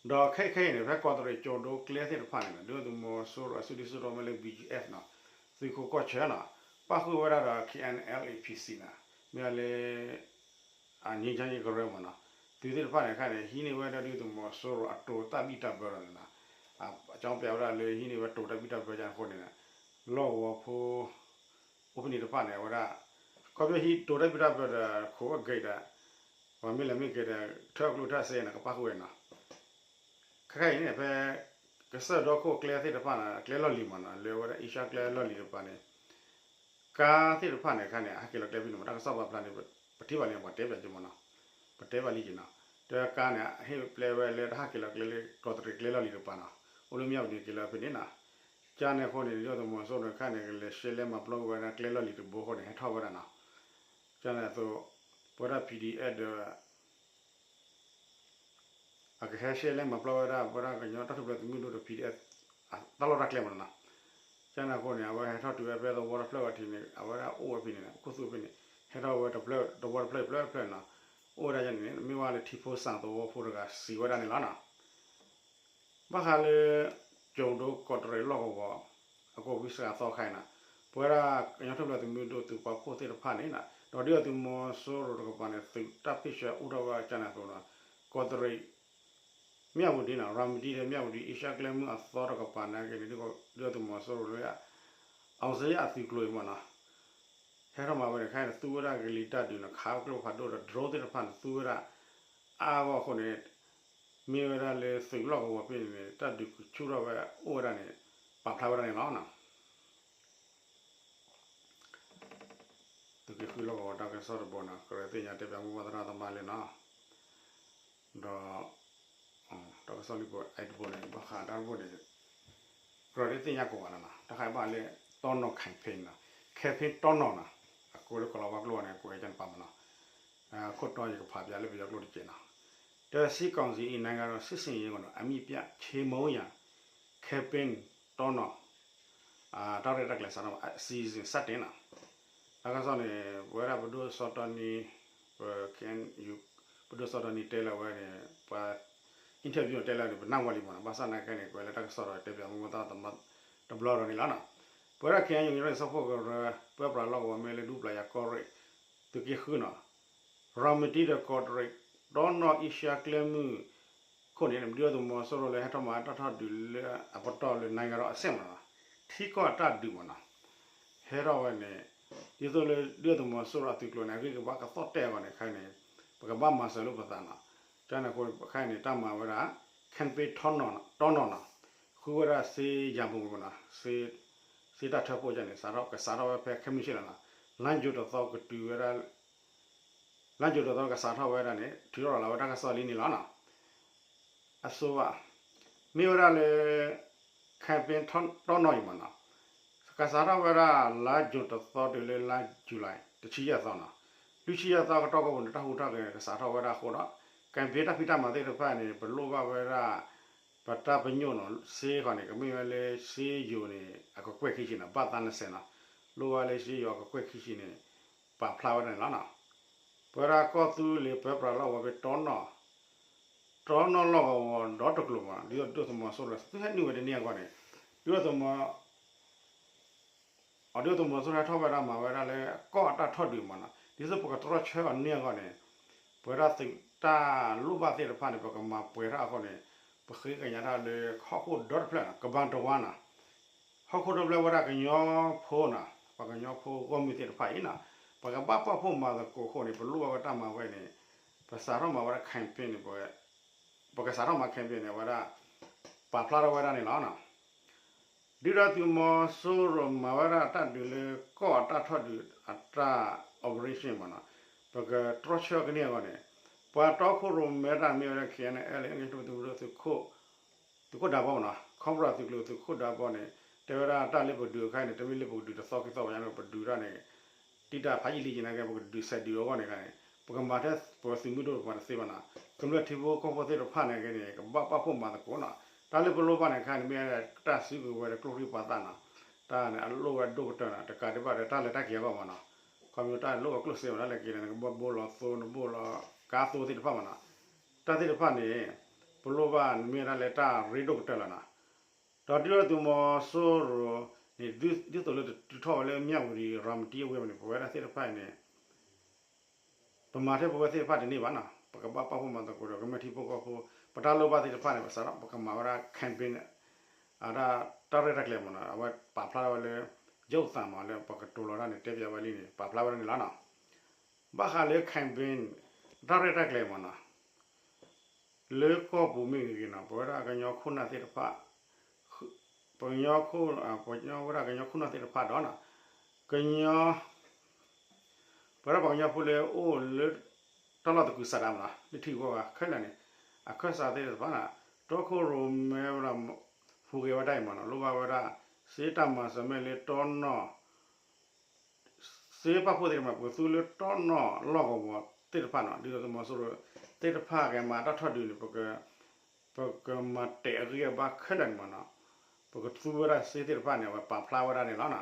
ဒီးခဲခဲအံၤန့ၣ် ဖဲကီးတရံးကၠိၤဒိကျဲသ့ၣ်တဖၣ်န့ၣ် ဒုၣ်ဒါသုးမီၤစိရိၤအစုဒုၣ်စုတီၢ်မ့ၢ်လၢ ဘီၣ်ကၠီၣ်အ့ၣ် နီၤ သုးခိးကီၢ်ဆၢနီၤ ပၣ်ဃုာ်ဝဲဒၣ်ဒီး ခ့ၣ်အဲၣ်အၣ်လ်အ့ၣ် ဖံးစံး နီၤ မ့ၢ်လၢ အငြိမ်းချမ်းရေးကရၢမးနီၤ သုးသ့ၣ်တဖၣ်န့ၣ်ခါန့ၣ် ဟံးန့ၢ်ဝဲဒၣ်ဒုၣ်ဒါသုးမီၤစိရိၤအတိၤတၢ်ဘံၣ်တၢ်ဘၢဒီးန့ၣ်နီၤ အကၠီပျးဝဲဒၣ်လၢဟံးန့ၢ်ဝဲတိၤတၢ်ဘံၣ်တၢ်ဘၢကန့ၣ်အဃိန့ၣ် လီၢ်ကဝီၤဖိ အိၣ်ဖဲန့ၣ်တဖၣ်န့ၣ် အဝဲဒၣ် ခီဖျိဟံးတိၤတၢ်ဘံၣ်တၢ်ဘၢဒီး ခိးအဂ့ၢ်ဒီး ပှၤမ့ၢ်လဲၤမ့ၢ်က့ၤဒီး ထၢအကျိၣ်ထၢအစ့န့ၣ် ကပၣ်ဃုာ်ဝဲနီၤ ခဲခဲအံၤန့ၣ် ဖဲ ကစၢၢ်ဒီခိၣ်ကျဲသ့ၣ်တဖၣ်န့ၣ် ကျဲလီၢ်လံၤမးနီၤ လၢအဝဲဒၣ်အ့ရှါကျဲလီၢ်လံၤတဖၣ်န့ၣ် ကါသ့ၣ်တဖၣ်န့ၣ်ခါန့ၣ် အဟးက့ၤလီၤကျဲဖဲန့ၣ်မး တၢ်ကစီၣ်ပာ်ဖျါန့ၣ် ပထံၣ်ဘၣ်လံ ပှၤတဲဘၣ်က့ၤမးနီၤ ပတဲဘၣ်လံက့ၤနီၤ တဲကါန့ၣ် ဟ့ၣ်ပျဲဝဲလၢတဟးက့ၤလီၤကျဲလၢ ကီးတရံးကျဲလီၢ်လံၤတဖၣ်နီၤ အိၣ်လၢမၠၣ်ဝတံၤက့ၤလီၤဖဲန့ၣ်နီၤ ကန့ၣ်အဃိန့ၣ် ဒုၣ်ဒါသုးမီၤစိရိၤန့ၣ်ခါန့ၣ် ကလဲၤရှဲလဲမၤပျီကွံာ်ဝဲဒၣ်ကျဲလီၢ်လံၤတဘိအဃိန့ၣ် ဟဲထီၣ်ဝဲဒၣ်နီၤ ကန့ၣ်အသိး ပဝဲဒၣ် P D F ဒီး အကဟဲရှဲလဲမၤပျီဝဲဒၣ် ပဝဲဒၣ်ကညီတၢ်ထူၣ်ဖျဲးသုးမုၢ်ဒိၣ်ဒီး P D F တၢ်လီၢ်တၢ်ကျဲမ့ၢ်နီၤ. ကန့ၣ်အဃိန့ၣ် အဝဲဟဲထီၣ်တုၤဝဲဖဲသဝီတဖျၢၣ်ဝဲထံးန့ၣ် အဝဲဒၣ်အိၣ်ဝဲဖဲန့ၣ် ခိၣ်သူဖဲန့ၣ် ဟဲထီၣ်ဝဲတဖျၢၣ် သဝီတဖျၢၣ်တဖျၢၣ်တဖျၢၣ်နီၤ. အိၣ်ဝဲဒၣ်ယန့ၣ် မ့ၢ်ဝဲလၢထံဖိစၣ်သဝီဖိတဂၤစံးဝဲဒၣ်န့ၣ်လီၤနီၤ. ဘၣ်ဃးလၢ ကၠိၤဒိကီးတရံးလီၢ်ကဝီၤ အကိးဝံစှၤသီခါအံၤန့ၣ် ပဝဲဒၣ်ကညီထူၣ်ဖျဲးသုးမုၢ်ဒိၣ်သုးပာ်ဖှိၣ်သ့ၣ်တဖၣ်န့ၣ် ဒီးဒုၣ်ဒါသုးမီၤစိရိၤတကပၤန့ၣ် သုးတၢ်ဖ့ၣ်ဆၢအိၣ်ထီၣ်ဝဲကန့ၣ်အသိးန့ၣ် ကီးတရံး မၠၣ်ဝတံၤန့ၣ် ရၤမတံဒီးမၠၣ်ဝတံၤ အ့ရှါကျဲမုၢ်အသီတကပၤနာ်က့န့ၣ် ဒုၣ်ဒါသုးမီၤစိရိၤလၢ အောင်ဇေယျအသုးကျိၤအံၤမ့ၢ်နီၤ ဟဲထီၣ်မၤဝဲန့ၣ် ခဲအံၤန့ၣ် သူဝဲဒၣ်ကလံၤတၢ်ဒုးန့ၣ် ခးကျိဖးဒိၣ်ဒီး drone သ့ၣ်တဖၣ်န့ၣ် သူဝဲဒၣ်အါအါဂီၢ်ဂီၢ်အဃိန့ၣ် မ့ၢ်ဝဲဒၣ်လၢသုးလီၢ်ကဝီၤဖဲန့ၣ်န့ၣ် တၢ်ဒုးကဆူၣ်ထီၣ်ဝဲအိၣ်ဝဲဒၣ်န့ၣ် ပာ်ဖျါဝဲဒၣ်န့ၣ်လီၤ. သုးက့ဃုလီၢ်ကဝီၤတၢ်ကစီၣ်တဘိန့ၣ် ကရၢသ့ၣ်ညါတဲပၠးမူဘၣ်သရၣ်သမါလံနီၤ ဒီး တၢ်ကစီၣ်လံပအဲတဘိန့ၣ် ဘၣ်ဃးတၢ်တဘိန့ၣ် ကြၢးဒ်သ့ၣ်ညါကိးဂၤလီၤနီၤ တၢ်ခါအံၤဘၣ်လၢ တီနီၢ် campaign နီၤ campaign တီနီၢ်နီၤ အကိးလၢကီၢ်လီၤဝါကျိာ်န့ၣ် ကွဲးကၢ်န့ၣ်ပာ်မနီၤ ခိၣ်တီယကဖးပၠးလၢပယီၤကျိာ်တကဲးနီၤ ဒီးစစ်ကောင်စီအနံၤဂၤဒီးစစ်ဆင်ရေးကို အမြစ်ပြတ်ချေမှုန်းရန် campaign တီနီၢ် တၢ်ရဲၣ်တၢ်ကျဲၤစးထီၣ် season စတင်နီၤ တၢ်ကစီၣ်န့ၣ် ပဝဲဒၣ်ပဒိၣ်စီတီနံ ပ K N U ပဒိၣ်စီတီနံတဲလၢဝဲန့ၣ် ပှၤ interview တဲလၢန့ၣ် ပနၢ်ဝဲလံမနီၤ ဘၣ်ဆၣ်နာ်က့န့ၣ် ကွဲးလၢတၢ်ကစီၣ်ဒီးတဲပၠးမူဘၣ်သရၣ်သမါတဘျီဒီးန့ၣ်လီၤနီၤ ပဝဲဒၣ် K N U ကညီဒီကလုာ်စၢဖှိၣ်ကရၢ ပၢပြးလီၢ်ကဝီၤမ့ၢ်လၢဒူပျၤယၤကီၢ်ရ့ၣ် သုးက့ဃုနီၤ ရၤမတံဒီးကီးတရံး တီနီၢ်အ့ရှါကျဲမုၢ် ခိၣ်န့ၣ် ဒုၣ်ဒါသုးမီၤစိရိၤလၢဟဲထီၣ်မၤတၢ်ထီၣ်ဒုးလၢအပတီၢ်လၢ နိုင်ငံတော်အဆင့် မနီၤ ထံကီၢ်အတၢ်ဒုးမနီၤ ဟဲထီၣ်ဝဲန့ၣ် ဒ်သိးလၢဒုၣ်ဒါသုးမီၤစိရိၤအသုးကျိၤန့ၣ် အဂံၢ်ကဘၣ်ကသီၣ်တဲာ်အဂီၢ်န့ၣ် ခဲအံၤန့ၣ် ပကဘၣ်မၤစၢၤလိာ်ပသးနီၤ ကန့ၣ်အဃိ ခဲအံၤန့ၣ် တၢ်မၤဝဲဒၣ် campaign တီနီၢ်နီၤ ဃုဝဲဒၣ်စ့ယၤဘိမနီၤ စ့တၢ်ထၢဖှိၣ်ကန့ၣ် ကစးထီၣ်ဝဲဖဲခဲမုၢ်ဆ့ၣ်လီၤနီၤ လါယူၤတသီကတုၤဝဲဒၣ် လါယူၤတသီကစးထီၣ်ဝဲဒၣ်န့ၣ် ထုးထီၣ်ရၤလီၤဝဲတၢ်ကစီၣ်လံန့ၣ်လီၤနီၤ အစိဘၣ် မ့ၢ်ဝဲဒၣ်လၢ campaign တီနီၢ်အံၤမနီၤ ကစးထီၣ်ဝဲဒၣ်လါယူၤတသီတုၤလၢလါယူၤလံ တဆံယဲၢ်သီနီၤ လွံၢ်ဆံယဲၢ်သီကတီၢ်ကိးပူၤန့ၣ် တၢ်ဟူးတၢ်ဂဲၤကစးထီၣ်ဝဲဒၣ်အဃိဒီး campaign တၢ်ဖံးတၢ်မၤသ့ၣ်တဖၣ်န့ၣ် ပလိၣ်ဘၣ်ဝဲဒၣ် ပတၢ်ပညိၣ်နီၤ စ့ဃီန့ၣ် ကမ့ၢ်ဝဲလၢစ့ယိၤန့ၣ် အကကွဲၢ်ခံဆံနီၤ ဘၣ်သးနစဲးနီၤ လိၣ်ဝဲလၢစ့ယိၤအကကွဲၢ်ခံဆံန့ၣ် ပာ်ဖျါဝဲဒၣ်န့ၣ်လီၤနီၤ ပဝဲဒၣ်ကီၢ်သူလ့ၤပၢပြးလီၢ်ကဝီၤဖဲတီနီၢ် တီနီၢ်လီၢ်ကဝီၤဒီတကျိၤမနီၤ ဒ်သိးဒုၣ်ဒါသုးမီၤစိရိၤ သုဟဲနုာ်ဝဲတန့ၢ်အဂီၢ်န့ၣ် ဒုၣ်ဒါသုးမီၤ အဒုၣ်ဒါသုးမီၤစိရိၤဟဲထီၣ်ဝဲဒၣ်မၤဝဲဒၣ်လၢကီၢ်အတၢ်ထီၣ်ဒုးမနီၤ ဒ်သိးပကတြီဆၢအီၤန့ၢ်အဂီၢ်န့ၣ် ပဝဲဒၣ်သုးတၢ်လိၣ်ဘၣ်သ့ၣ်တဖၣ်န့ၣ် ပကမၤပှဲၤထီၣ်အဃိန့ၣ် ပဃ့ကညးတၢ်လၢဟီၣ်ခိၣ်ဒီတဖျၢၣ်နီၤ ကဘၣ်တဝါနီၤ ဟီၣ်ခိၣ်ဒီဖျၢၣ်ဝဲဒၣ်ကညီဖိနီၤ ပှၤကညီဖိဂီၢ်မုၢ်သ့ၣ်တဖၣ်အံၤနီၤ ပကဘၣ်ပာ်ဖှိၣ်မၤသကိးအဃိန့ၣ် ပလိၣ်ဘၣ်ဝဲတၢ်မၤဝဲန့ၣ် ပစးထီၣ်မၤဝဲဒၣ် campaign န့ၣ် ပကစးထီၣ်မၤ campaign န့ၣ် အဝဲဒၣ် ပာ်ဖျါထီၣ်ဝဲဒၣ်န့ၣ်လီၤ. ဒုၣ်ဒါသုးမီၤစိရိၤမၤဝဲဒၣ်တၢ်ဒုးလၢကီၢ်အတၢ်ထီၣ်ဒုးအတၢ် operation မနီၤ, ပကတြီဆၢကန့ၢ်အဂီၢ်န့ၣ် ပှၤတီခိၣ်ရိၣ်မဲတၢ်မ့ၢ်ဝဲဒၣ် K N L A သုးခိၣ် သုးခိၣ်ဒးဘီမနီၤ, ခီဖျိသုးကျိၤသုးခိၣ်ဒးဘီန့ၣ် တဲဝဲဒၣ်တၢ်လၢပဒုးအခါန့ၣ် တမ့ၢ်လၢပကဒုးတသီခံသီဘၣ်န့ၣ် ပဒုးတၢ်န့ၣ် တံၢ်တၢ်ဖးယံာ်လံက့ၤနာ်က့ ပကဒုးဆဲးဒုးအဂီၢ်န့ၣ်န့ၣ် ပကမၤထဲပသုးမုၢ်ဒိၣ်ပှၤတသ့ဘၣ်နီၤ, ကမျၢၢ်ထံဖိကီၢ်ဖိသ့ၣ်တဖၣ်န့ၣ်က့န့ၣ် ကဘၣ်ပာ်ဖှိၣ်မၤသကိးနီၤ, တၢ်လၢပလိၣ်ဘၣ်န့ၣ်အခါန့ၣ် မ့ၢ်တၢ်စုကဝဲၤဒီးကျိချံမျိာ်သၣ်နီၤ, တၢ်န့ၣ်အလိၣ်ဝဲဒိၣ်ကတၢၢ်နီၤ, တကးဒံးဘၣ်ဒီးတၢ်လဲၤတၢ်က့ၤအဂီၢ်မနီၤ, ခီဖျိတၢ်လိၣ်အကျိၣ်စ့မနီၤ တၢ်လဲၤက့ၤန့ၣ် နကဘၣ်ဘိလီၤသိ နဘိလီၤကါသိသ့ၣ်တဖၣ်မနီၤ, တၢ်သ့ၣ်တဖၣ်န့ၣ် ပလိၣ်ဘၣ်န့ၣ်မ့ၢ်တၢ်လၢတၢ်ရ့ဒိၣ်ကတၢၢ်လီၤနီၤ, ဒီးဒုၣ်ဒါသုးမီၤစိရိၤန့ၣ် ဒ်သိးလၢတတုၤထီၣ်ဝဲလၢမၠၣ်ဝတံၤ ရၤမတံအဝ့ၢ်န့ၣ် ပဝဲဒၣ်သ့ၣ်တဖၣ်အံၤန့ၣ် ပမၤထဲပဝဲသ့ၣ်တဖၣ်တန့ၢ်ဘၣ်နီၤ, ပကဘၣ်ပာ်ဖှိၣ်မၤသကိးဒီး ကမျၢၢ်ထံဖိကီၢ်ဖိ ပတၢ်လိၣ်ဘၣ်သ့ၣ်တဖၣ်န့ၣ် ပစးထီၣ် ပကမၤဝဲဒၣ် campaign န့ၣ် အတၢ် တၢ်ရဲၣ်တၢ်ကျဲၤမနီၤ, အဝဲပာ်ဖျါထီၣ်ဝဲလၢ ယိၣ်သးမးလၢပကတိၤလီၤတၢ်န့ၣ် တဲပၠးဝဲလံန့ၣ် ပာ်ဖျါဝဲဒၣ်န့ၣ်လီၤနီၤ. ဘၣ်ဃးလၢ campaign တၢ်ရဲၣ်တၢ်ကျဲၤမနီၤ လၢကီၢ်ပူၤမ့ၢ်ဂ့ၤဂ့ၤနီၤ, ပဝဲဒၣ်ကညီခိၣ်နၢ်သ့ၣ်တဖၣ် ပကညီခိၣ် ပဝဲဒၣ်ကညီခိၣ်နၢ်သ့ၣ်တဖၣ်ဒီးနီၤ, ကညီ ပဝဲဒၣ်ပှၤကညီဖိလၢအိၣ်လၢ တၢ်လီၢ်သကုၤဆးဒးမနီၤ လၢထံဂုၤကီၢ်ဂၤခဲလၢာ်န့ၣ် အခၢၣ်စးသ့ၣ်တဖၣ်နီၤ, တီခိၣ်ရိၣ်မဲဝဲဒၣ် ဟူးဂဲၤဝဲဒၣ်အံၤမနီၤ, လိၣ်ဘၣ်ဝဲဒၣ် စ့တၢ်မၤစၢၤမ့ၢ်လၢတီနီၢ် စ့ပာ်ဖှိၣ်သ့ၣ်တဖၣ် ပကသူလၢတီနီၢ်လီၢ်ကဝီၤ သ့ၣ်တဖၣ်နီၤ ဒုၣ်ဒါသုးမီၤစိရိၤသ့ၣ်တဖၣ်ကမၤတၢ်ထီၣ်ဒုးန့ၣ် ပကမၤတဲာ်အဂံၢ်အဘါခဲလၢာ်န့ၣ်မးနီၤ, ပကသူဝဲဒၣ်စ့သ့ၣ်တဖၣ်န့ၣ် အဝဲပာ်ဖျါဝဲဒၣ်န့ၣ်လီၤန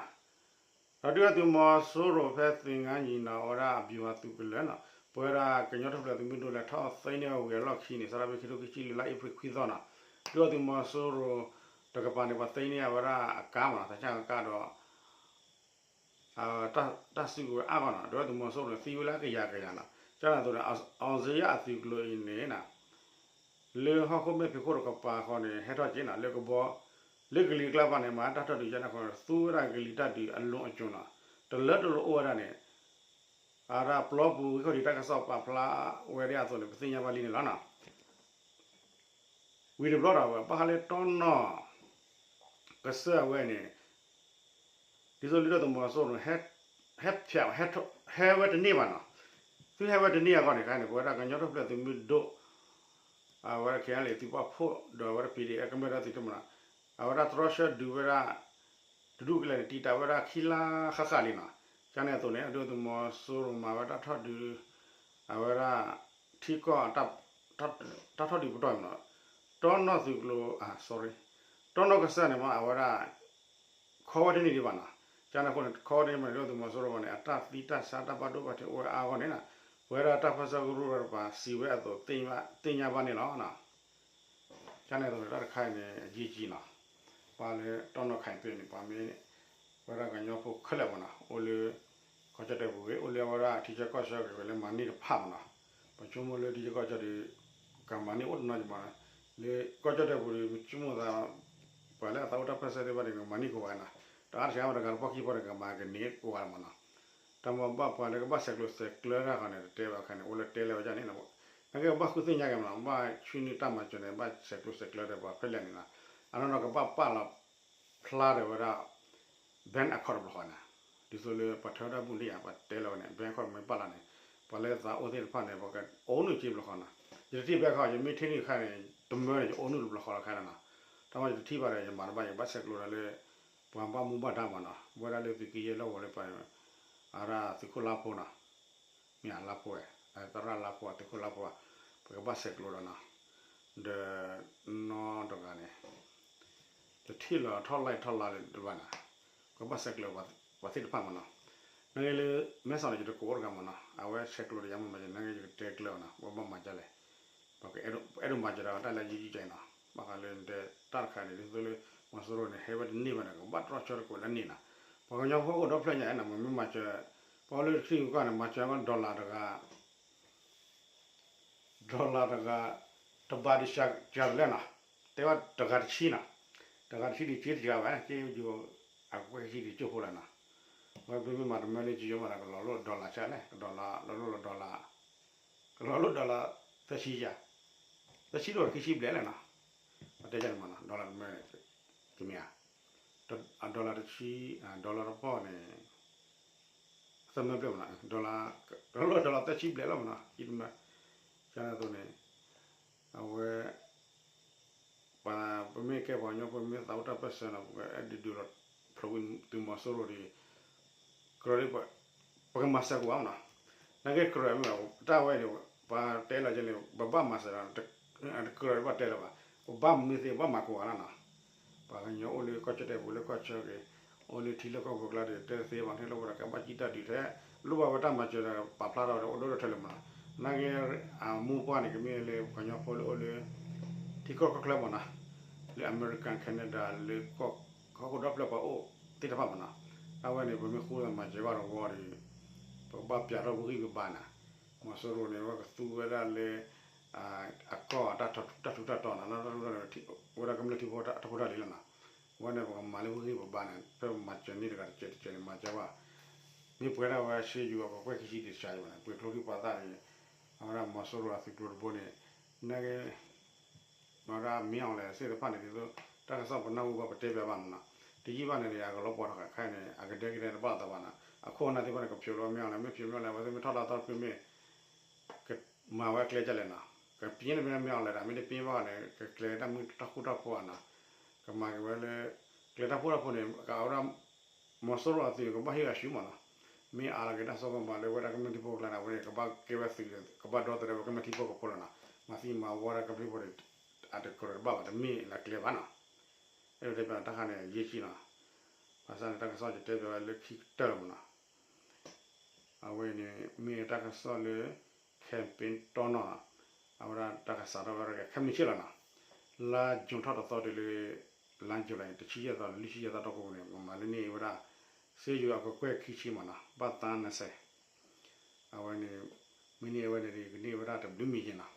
ီၤ. ဒီးဒုၣ်ဒါသုးမီၤစိရိၤဖဲသင်္ဃန်းညီနောင် အဝဲဒၣ် ဗျူဟာ သုးကလၢၤနီၤ, ပဝဲဒၣ်ကညီထူၣ်ဖျဲးသုးမုၢ်ဒိၣ်လဲၤထီၣ်သ့န့ၢ်ဝဲဝံၤအလီၢ်ခံန့ၣ် စးထီၣ်ဖဲခံထိခံဆံလွံၢ် လါအ့ဖြ့ၣ်ခွံသီနီၤ, ဒုၣ်ဒါသုးမီၤစိရိၤတကပၤန့ၣ် ပှၤသ့န့ၢ်အဝဲဒၣ်အကါမးနီၤ, သးစၢ်ကါဒီး တၢ်စုကဝဲၤအါဂီၢ်နီၤ, ဒုၣ်ဒါသုးမီၤစိရိၤန့ၣ်သံဝဲလၢအကယၤကယၤနီၤ, ကန့ၣ်အသိးန့ၣ် အောင်ဇေယျအသုးကျိၤအံၤန့ၣ်နီၤ လၢဟီၣ်ခိၣ်မဲာ်ဖံးခိၣ်တကပၤဃီန့ၣ် ဟဲထီၣ်က့ၤနီၤ လၢကဘီ လၢကလံၤကျါဘၣ်န့ၣ် မၤတၢ်ထီၣ်ဒုးယါန့ၣ်အဃိ သူဝဲဒၣ်ကလံၤတၢ်ဒုးအလွန်အကၠိၤနီၤ, တလၢတလိၤအိၣ်ဝဲဒၣ်န့ၣ် အဝဲဒၣ်ပျီပူၤဂံၢ်ခီၣ်ထံးတၢ်ကစီၣ်ပာ်ဖျါဝဲဒၣ်အသိးန့ၣ် ပသ့ၣ်ညါဘၣ်လံန့ၣ်လီၤနီၤ. ဝံၤတဘျီဒီး အဝဲဘၣ်ဃးလၢတီနီၢ်ကစၢၢ်အဝဲန့ၣ် ဒ်သိးလၢဒုၣ်ဒါသုးမီၤစိရိၤန့ၣ် ဟဲဖျဲး ဟဲဝဲတန့ၢ်ဘၣ်နီၤ, သုဟဲဝဲတန့ၢ်အဂီၢ်န့ၣ် ခဲအံၤန့ၣ် ပဝဲဒၣ်ကညီထူၣ်ဖျဲးသုးမုၢ်ဒိၣ် အဝဲဒၣ် ခဲအံၤန့ၣ် သုးပာ်ဖှိၣ်ဒီးအဝဲဒၣ် ပီၣ်ဒ့အ့ၣ် ကမျၢၢ်တၢ်သုးတမနီၤ, အဝဲဒၣ်တြီဆၢဒုးဝဲဒၣ် တဒူၣ်ကလဲာ်န့ၣ် တံာ်တာ်ဝဲဒၣ်ခံလါဃၣ်ဃၣ်လံနီၤ, ကန့ၣ်အသိးန့ၣ် ဒုၣ်ဒါသုးမီၤစိရိၤမၤဝဲတၢ်ထီၣ်ဒုး အဝဲဒၣ် ထံကီၢ် တၢ်ထီၣ်ဒုးပတီၢ်မနီၤ, တီနီၢ်သုးကျိၤ sorry တီနီၢ်ကစၢၢ်န့ၣ်မ့ၢ်အဝဲဒၣ် ခီဝဲတန့ၢ်ဒံးဘၣ်နီၤ, ကန့ၣ်အဃိန့ၣ် ခီဝဲတန့ၢ်ဘၣ်န့ၣ် ဒုၣ်ဒါသုးမီၤစိရိၤဘၣ်န့ၣ် အတၢ်သံတၢ်ဆါတၢ်ဘၣ်ဒိဘၣ်ထံးအိၣ်ဝဲအါဂီၢ်န့ၣ်နီၤ, ပဝဲဒၣ်တၢ်ပၢဆှၢကရူၢ်တကပၤစံးဝဲအသိးသ့ၣ်ညါဘၣ်န့ၣ်လီၤနီၤ. ကန့ၣ်အသိးန့ၣ် တၢ်တခါအံၤန့ၣ် အယံာ်ကံနီၤ, ပှၤလၢတီနီၢ်ခါအံၤသ့ၣ်န့ၣ် ပှၤမ့ၢ် ဝဲဒၣ်ကညီဖိခဲလၢာ်မနီၤ အိၣ်လၢ ကီၢ်ကၠီၣ်တဲၣ်ပူၤဂ့ၤ အိၣ်လၢအဝဲဒၣ်ထံဆၢကီၢ်ဆၢဂ့ၤ ဝဲလၢမၤန့ၢ်တဖၣ်မနီၤ, ပဆိကမိၣ်လၢထံဆၢကီၢ်ဆၢဒီး ကမၤန့ၢ်အိၣ်တနီၤကမနီၤ, လၢကီၢ်ကၠီၣ်တဲၣ်ပူၤဒီး ပဆိကမိၣ်သး ပှၤလၢအသးအိၣ်တၢ်ပၢဆှၢသ့ၣ်တဖၣ်န့ၣ် ကမၤန့ၢ်ကိးဂၤနီၤ, တအါတဆှးဝဲတဂၤတပီၢ်ခံပီၢ်န့ၣ် ကမၤကန့ၢ်ကိးဂၤမနီၤ, တၢ်မ့ၢ်ဘၣ်ပှၤလၢကဘၣ်ဆဲးကျိးဆဲးကျၢတၢ်ဃီန့ၣ် တတဲဘၣ်ခဲန့ၣ် အိၣ်လၢတဲလၢဝဲဒၣ်န့ၣ်, နကဘၣ်ဃုသ့ၣ်ညါက့ၤမနီၤ, ဘၣ်ဆှၢန့ၢ်တၢ်မၤစၢၤန့ၣ် ဘၣ်ဆဲးကျိးဆဲးကျၢဒီးပှၤဖဲလဲၣ်န့ၣ်နီၤ, အနီၢ်နီၢ်ကဘၣ်ပာ်လီၤ ဖျါဒီးဝဲဒၣ် bank account တဘျီဃီန့ၣ်, ဒ်သိးလၢပှၤထၢတၢ်ဘူၣ်လံဧါ ပှၤတဲလီၤဝဲန့ၣ် bank account မ့ၢ်ပာ်လီၤန့ၣ် ပှၤလၢသးအိၣ်သ့ၣ်တဖၣ်န့ၣ် ပကအိၣ်နုာ်က့ၤတဘျီဃီနီၤ, ယတထံၣ် bank account ယမ့ၢ်ထံၣ်န့ၢ်ခါန့ၣ် တမၢန့ၣ် ယအိၣ်နုာ်တဘျီဃီလီၤခဲလၢာ်နီၤ, တၢ်မ့ၢ်ယတထံၣ်ဘၣ်ဒီး ယမၤတဘၣ် ယကဘၣ်ဆဲးကျိးဒီးလၢ ပှၤဘၣ်မူဘၣ်ဒါမနီၤ, ဝဲဒၣ်လၢသုးက့ယဲၢ်လီၢ်ဝဲလၢပှၤ အဝဲဒၣ်သုးခိၣ်လါဖိနီၤ မ့ၢ်အလါဖိဝဲ, သရၣ်လါဖိ သုးခိၣ်လါဖိ, ပကဘၣ်ဆဲးကျိးဒီးနီၤ, ဒီးနီတဂၤန့ၣ် တထံၣ်လီၤထီၣ်လါထီၣ်လါလၢတဘၣ်နီၤ, ကဘၣ်ဆဲးကျိးပှၤသ့ၣ်တဖၣ်မနီၤ, နဂ့ၢ်လၢ မဲဆီးန့ၣ် ယတကိးအိၣ်တဂၤမနီၤ, အဝဲဆဲးကျိးဒီးယၤမ့ၢ်မၤစၢၤ နဂ့ၢ်ယကတဲကျၢၤအီၤနီၤ, ပဘၣ်မၤဒ်လဲၣ်, ပကအဲၣ်ဒိးမၤစၢၤဒီးတၢ်လၢယံာ်ယံာ်ကဲနီၤ, ဘၣ်ဃးလၢနတဲတၢ်တခါန့ၣ် ဒ်သိးလၢ မီၤစိရိၤန့ၣ် ဟဲဝဲတန့ၢ်ဘၣ်န့ၣ် ကဘၣ်တြီဆၢတကိးလၢန့ၣ်နီၤ, ပှၤကညီဖိအိၣ်ဒီဖျၢၣ်ညါနီၤ မ့မ့ၢ်မၤစၢၤ, ပှၤလၢတထံၣ်ကီၢ်န့ၣ် မၤစၢၤဝဲ dollar တဂၤ dollar တဂၤ တဘးဒံးစှၤတလဲၣ်နီၤ, တဲဝဲတဂၤတဆံနီၤ, တဂၤတဆံဒံးက့တယၤဘၣ် က့ယိၤ အကွဲၢ်ခံဒံးကၠိဖိလၢနီၤ, ဝဲပမ့ၢ်မၤတမၢန့ၣ် ကယိၤမးဒီးကလီၤလိၣ် dollar ဆၢလဲၣ်, ကလီၤလိၣ် dollar ကလီၤလိၣ် dollar သၢဆံယၤ, သၢဆံဒီးခံဆံဘျဲၣ်လဲၣ်နီၤ, ပတဲန့ၣ်မးနီၤ dollar တမၢန့ၣ် ကမ့ၢ်ဧါ, အ dollar တဆံ, dollar တပီၢ်န့ၣ် သၢမၢဘျဲၣ်မနီၤ, dollar ကလီၤလိၣ် dollar သၢဆံဘျဲၣ်လီၤမနီၤ, ခံတမၢ, ကန့ၣ်အသိးန့ၣ် အဝဲ ပှၤ ပမ့ၢ်ကဲပှၤကညီဖိ ပမ့ၢ်သးအိၣ်တၢ်ပၢၢ်ဆၢနီၤ ပကအဲၣ်ဒုးဒုးလီၤ ဖျိးဝံၤသုးမီၤစိရိၤဒီး ကြၢး ပကမၤစၢၤကွၢ်မနီၤ, နကကြၢးမ့ၢ် တၢ်ဝဲန့ၣ် ပှၤတဲလီၤက့ၤန့ၣ် ပဘၣ်မၤစၢၤဒီး တကြၢးဘၣ်တဲလၢၤဘၣ်, ပဘၣ်မနုၤသ့ ပဘၣ်မၤကွၢ်လီၤနီၤ, ပှၤကညီအိၣ်လၢကီၢ်ကၠီၣ်တဲၣ်ပူၤလၢကီၢ်ဆၢက့ၤ, အိၣ်လၢထံလၢကီၢ်ပူၤကျါဒီး တဲသ့ဘၣ်န့ၣ်လၢဝဲဒၣ်ကဘၣ်ကံၣ်တၢ်ဒုးထဲ, လိၣ်ဘၣ်ဝဲတၢ်မၤစၢၤဒီး ပာ်ဖျါထီၣ်ဝဲဒီးအိၣ်ဒိၣ်ဒိၣ်ထဲလဲၣ်မနီၤ, နက့ အမိၢ်ပှၢ်န့ၣ် ကမ့ၢ်လၢပှၤကညီဖိလၢအိၣ်လၢ ထံကီၢ်ကီၢ်ချၢမနီၤ, လၢ America Canada လၢ ဟီၣ်ခိၣ်ဒီဖျၢၣ်ပှၤအိၣ်သ့ၣ်တဖၣ်မနီၤ, အဝဲန့ၣ် ပမ့ၢ်ဃူမၤစၢၤဘၣ်တဝီဒီး ပကဘၣ်ပျးထီၣ်ပဂံၢ်ပဘါနီၤ, မီၤစိရိၤန့ၣ် ဝဲကသူဝဲဒၣ်လၢ အကီၢ်တၢ်ထူးတၢ်တီၤနီၤ, ဝဲဒၣ်ကမျၢၢ်ထံဖိတၢ်ဖိတၢ်လံၤလီၤနီၤ, ဝဲန့ၣ် ပကမၤလၢပဂံၢ်ပဘါန့ၣ် ဖဲပမၤစၢၤန့ၢ်တဂၤတကဲးတကဲးန့ၣ် မၤစၢၤဘၣ်, မ့ၢ်ပှဲၤဒၣ်ဝဲဆ့ယူၤအပှဲၤခံဆံဒံးစှၤအံၤဘၣ်န့ၣ် ပှ့ၤကျိချံပှၤသၣ်န့ၣ် အဝဲဒၣ်မီၤစိရိၤအသုးကျိၤတဘိန့ၣ် နက့ မ့ၢ်ဝဲဒၣ်မ့ၢ်အီၤလဲၣ်သ့ၣ်တဖၣ်န့ၣ် ဒ်သိး တၢ်ကစီၣ်ပနၢ်ဟူဘၣ်ပတဲပၠးဘၣ်မနီၤ, တယံာ်ဘၣ်န့ၣ်ဒီး အကလီၤပှီၢ်ထီၣ်ခါခဲအံၤန့ၣ် အကဒဲကဒဲတဘၣ်သးဘၣ်နီၤ, အခိၣ်အနၢ်သ့ၣ်တဖၣ်န့ၣ် ကဖျိးလၢမ့ၢ်အီၤလဲၣ်, မ့ၢ်ဖျိးမ့ၢ်အီၤလဲၣ် အဝဲသ့ၣ်မ့ၢ်ထီၣ်လၢအသီတဖုမ့ၢ် ကမၤဝဲကျဲဒ်လဲၣ်နီၤ, ကပျ့ၤန့ၣ်မ့ၢ်အီၤလဲၣ်ဒီး မ့ၢ်တပျ့ၤဘၣ်န့ၣ် ကကျဲၤတၢ်မုၢ်တၢ်ဃူတၢ်ဖိးနီၤ, ကမၤက့ၤဝဲလၢ ကျဲၤတၢ်ဃူတၢ်ဖိးန့ၣ် ကဝဲဒၣ် မီၤစိရိၤအသုးကဘၣ်ဟ့ၣ်ဂၤဆူမနီၤ, မ့ၢ်အါလီၤက့ၤတၢ်စိကမီၤလၢဝဲဒၣ်ကမျၢၢ်ထံဖိကျါန့ၣ် အဝဲန့ၣ် ကဘၣ်ကဲဝဲသုး ကဘၣ်ဒီသဒၢဝဲကမျၢၢ်ထံဖိကီၢ်ဖိလီၤနီၤ. မၤသံမၤဝီဒၣ်ကမျၢၢ်ထံဖိန့ၣ် အတကြၢးတဘၣ်ဘၣ် တမ့ၢ်လၢကျဲဘၣ်နီၤ. အဲၣ်ဒိးတဲပၠးတၢ်ခါန့ၣ် ယ့ၢ်ကံနီၤ. ဘၣ်ဆၣ်န့ၣ် တၢ်ကစီၣ်ယတဲပၠးဝဲလၢခံကတၢၢ်လီၤမးနီၤ. အဝဲန့ၣ် မ့ၢ်တၢ်ကစီၣ်လၢ campaign တီနီၤနီၤ. အဝဲဒၣ်တၢ်ကစးထီၣ်ဝဲဒၣ်ခဲမုၢ်ဆ့ၣ်လီၤနီၤ. လါ June ထီၣ်တသီတုၤလၢ လါ July တဆံယဲၢ်သီ လွံၢ်ဆံယဲၢ်သီတီၢ်ပူၤန့ၣ် မၤလၢန့ၢ်ဝဲဒၣ် စ့ယိၤအကကွဲၢ်ခံဆံမးနီၤ ဘၣ်သါနစဲး အဝဲန့ၣ် မ့ၢ်န့ၢ်အဝဲန့ၣ် ကန့ၢ်ဝဲဒၣ်တဘျုးမံၤယဲၢ်နီၤ.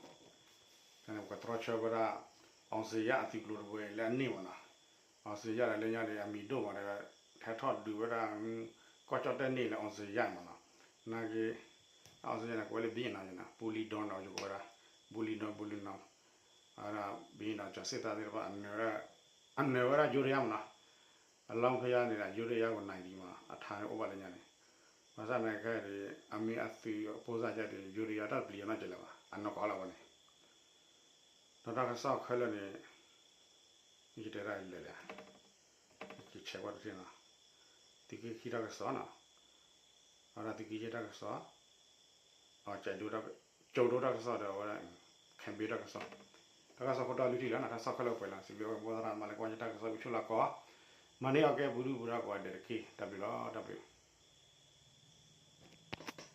န့ၣ် ပကတြီဆၢဝဲဒၣ် အောင်ဇေယျ အသုးကျိၤတဘိလၢအန့ၢ်မးနီၤ.အောင်ဇေယျန့ၣ် လၢညါန့ၣ် အမံၤဒိၣ်မးဒီး ဟဲထီၣ်ဒုးဝဲဒၣ် ကီၢ်ကၠီၣ်တဲၣ်န့ၣ်လၢ အောင်ဇေယျမးနီၤ. နာ်က့ အောင်ဇေယျန့ၣ် ကဝဲလၢဘံယနီၤယနီၤ ပူလံဒီနီၤ ယကဝဲဒၣ် ပူလံဒီ ပူလံနီၤ. အဝဲဒၣ်ဘံယနီၤ ကၠီၤစ့ၣ်သးသ့ၣ်တဖၣ် အနၢၤဝဲဒၣ်ယိၤဒယါမးနီၤ. အလီၢ်ဖဲယါန့ၣ် ယိၤဒယါဝဲနၤဒံးမးနီၤ အထါန့ၣ်အိၣ်ဘၣ်လၢညါန့ၣ်. ဘၣ်ဆၣ်န့ၣ်ခဲအံၤ အမ့ၢ်အသုးအဖိစၢ်ယါဒီး ယိၤဒယါတၢ်ပျံၤအီၤနီတစဲးလၢၤဘၣ် အနီၢ်ကီၢ်လီၤဝဲန့ၣ်. ဒီးတၢ်ကစီၣ်ခဲလၢာ်န့ၣ် ယတဲဒၣ်လဲၣ်လဲၣ်, ယဆဲးကွၢ်တထံၣ်နီၤ, သုးက့ခံတၢ်ကစီၣ်နီၤ, အဝဲဒၣ်သုးက့ယဲၢ်တၢ်ကစီၣ်, ကၠိဒိတၢ်ကစီၣ်ဒီး အဝဲဒၣ် campaign တၢ်ကစီၣ်, တၢ်ကစီၣ်ခိၣ်တီလွံၢ်ထံၣ်လီၤနီၤ, တၢ်ကစီၣ်ခဲလၢာ်ပှဲၤလီၤ, စံးဘျုးဝဲပှၤသရၣ်မၤလၢကွၢ်ယတၢ်ကစီၣ် ကဆိၣ်လီၤကီး, မၤန့ၢ်အီၤကဲပူၤဒုၣ်ပူၤဒါကိးဂၤဒဲးတက့ၢ်, တၢ်ဘျုးလီၤ, တၢ်ဘျုး.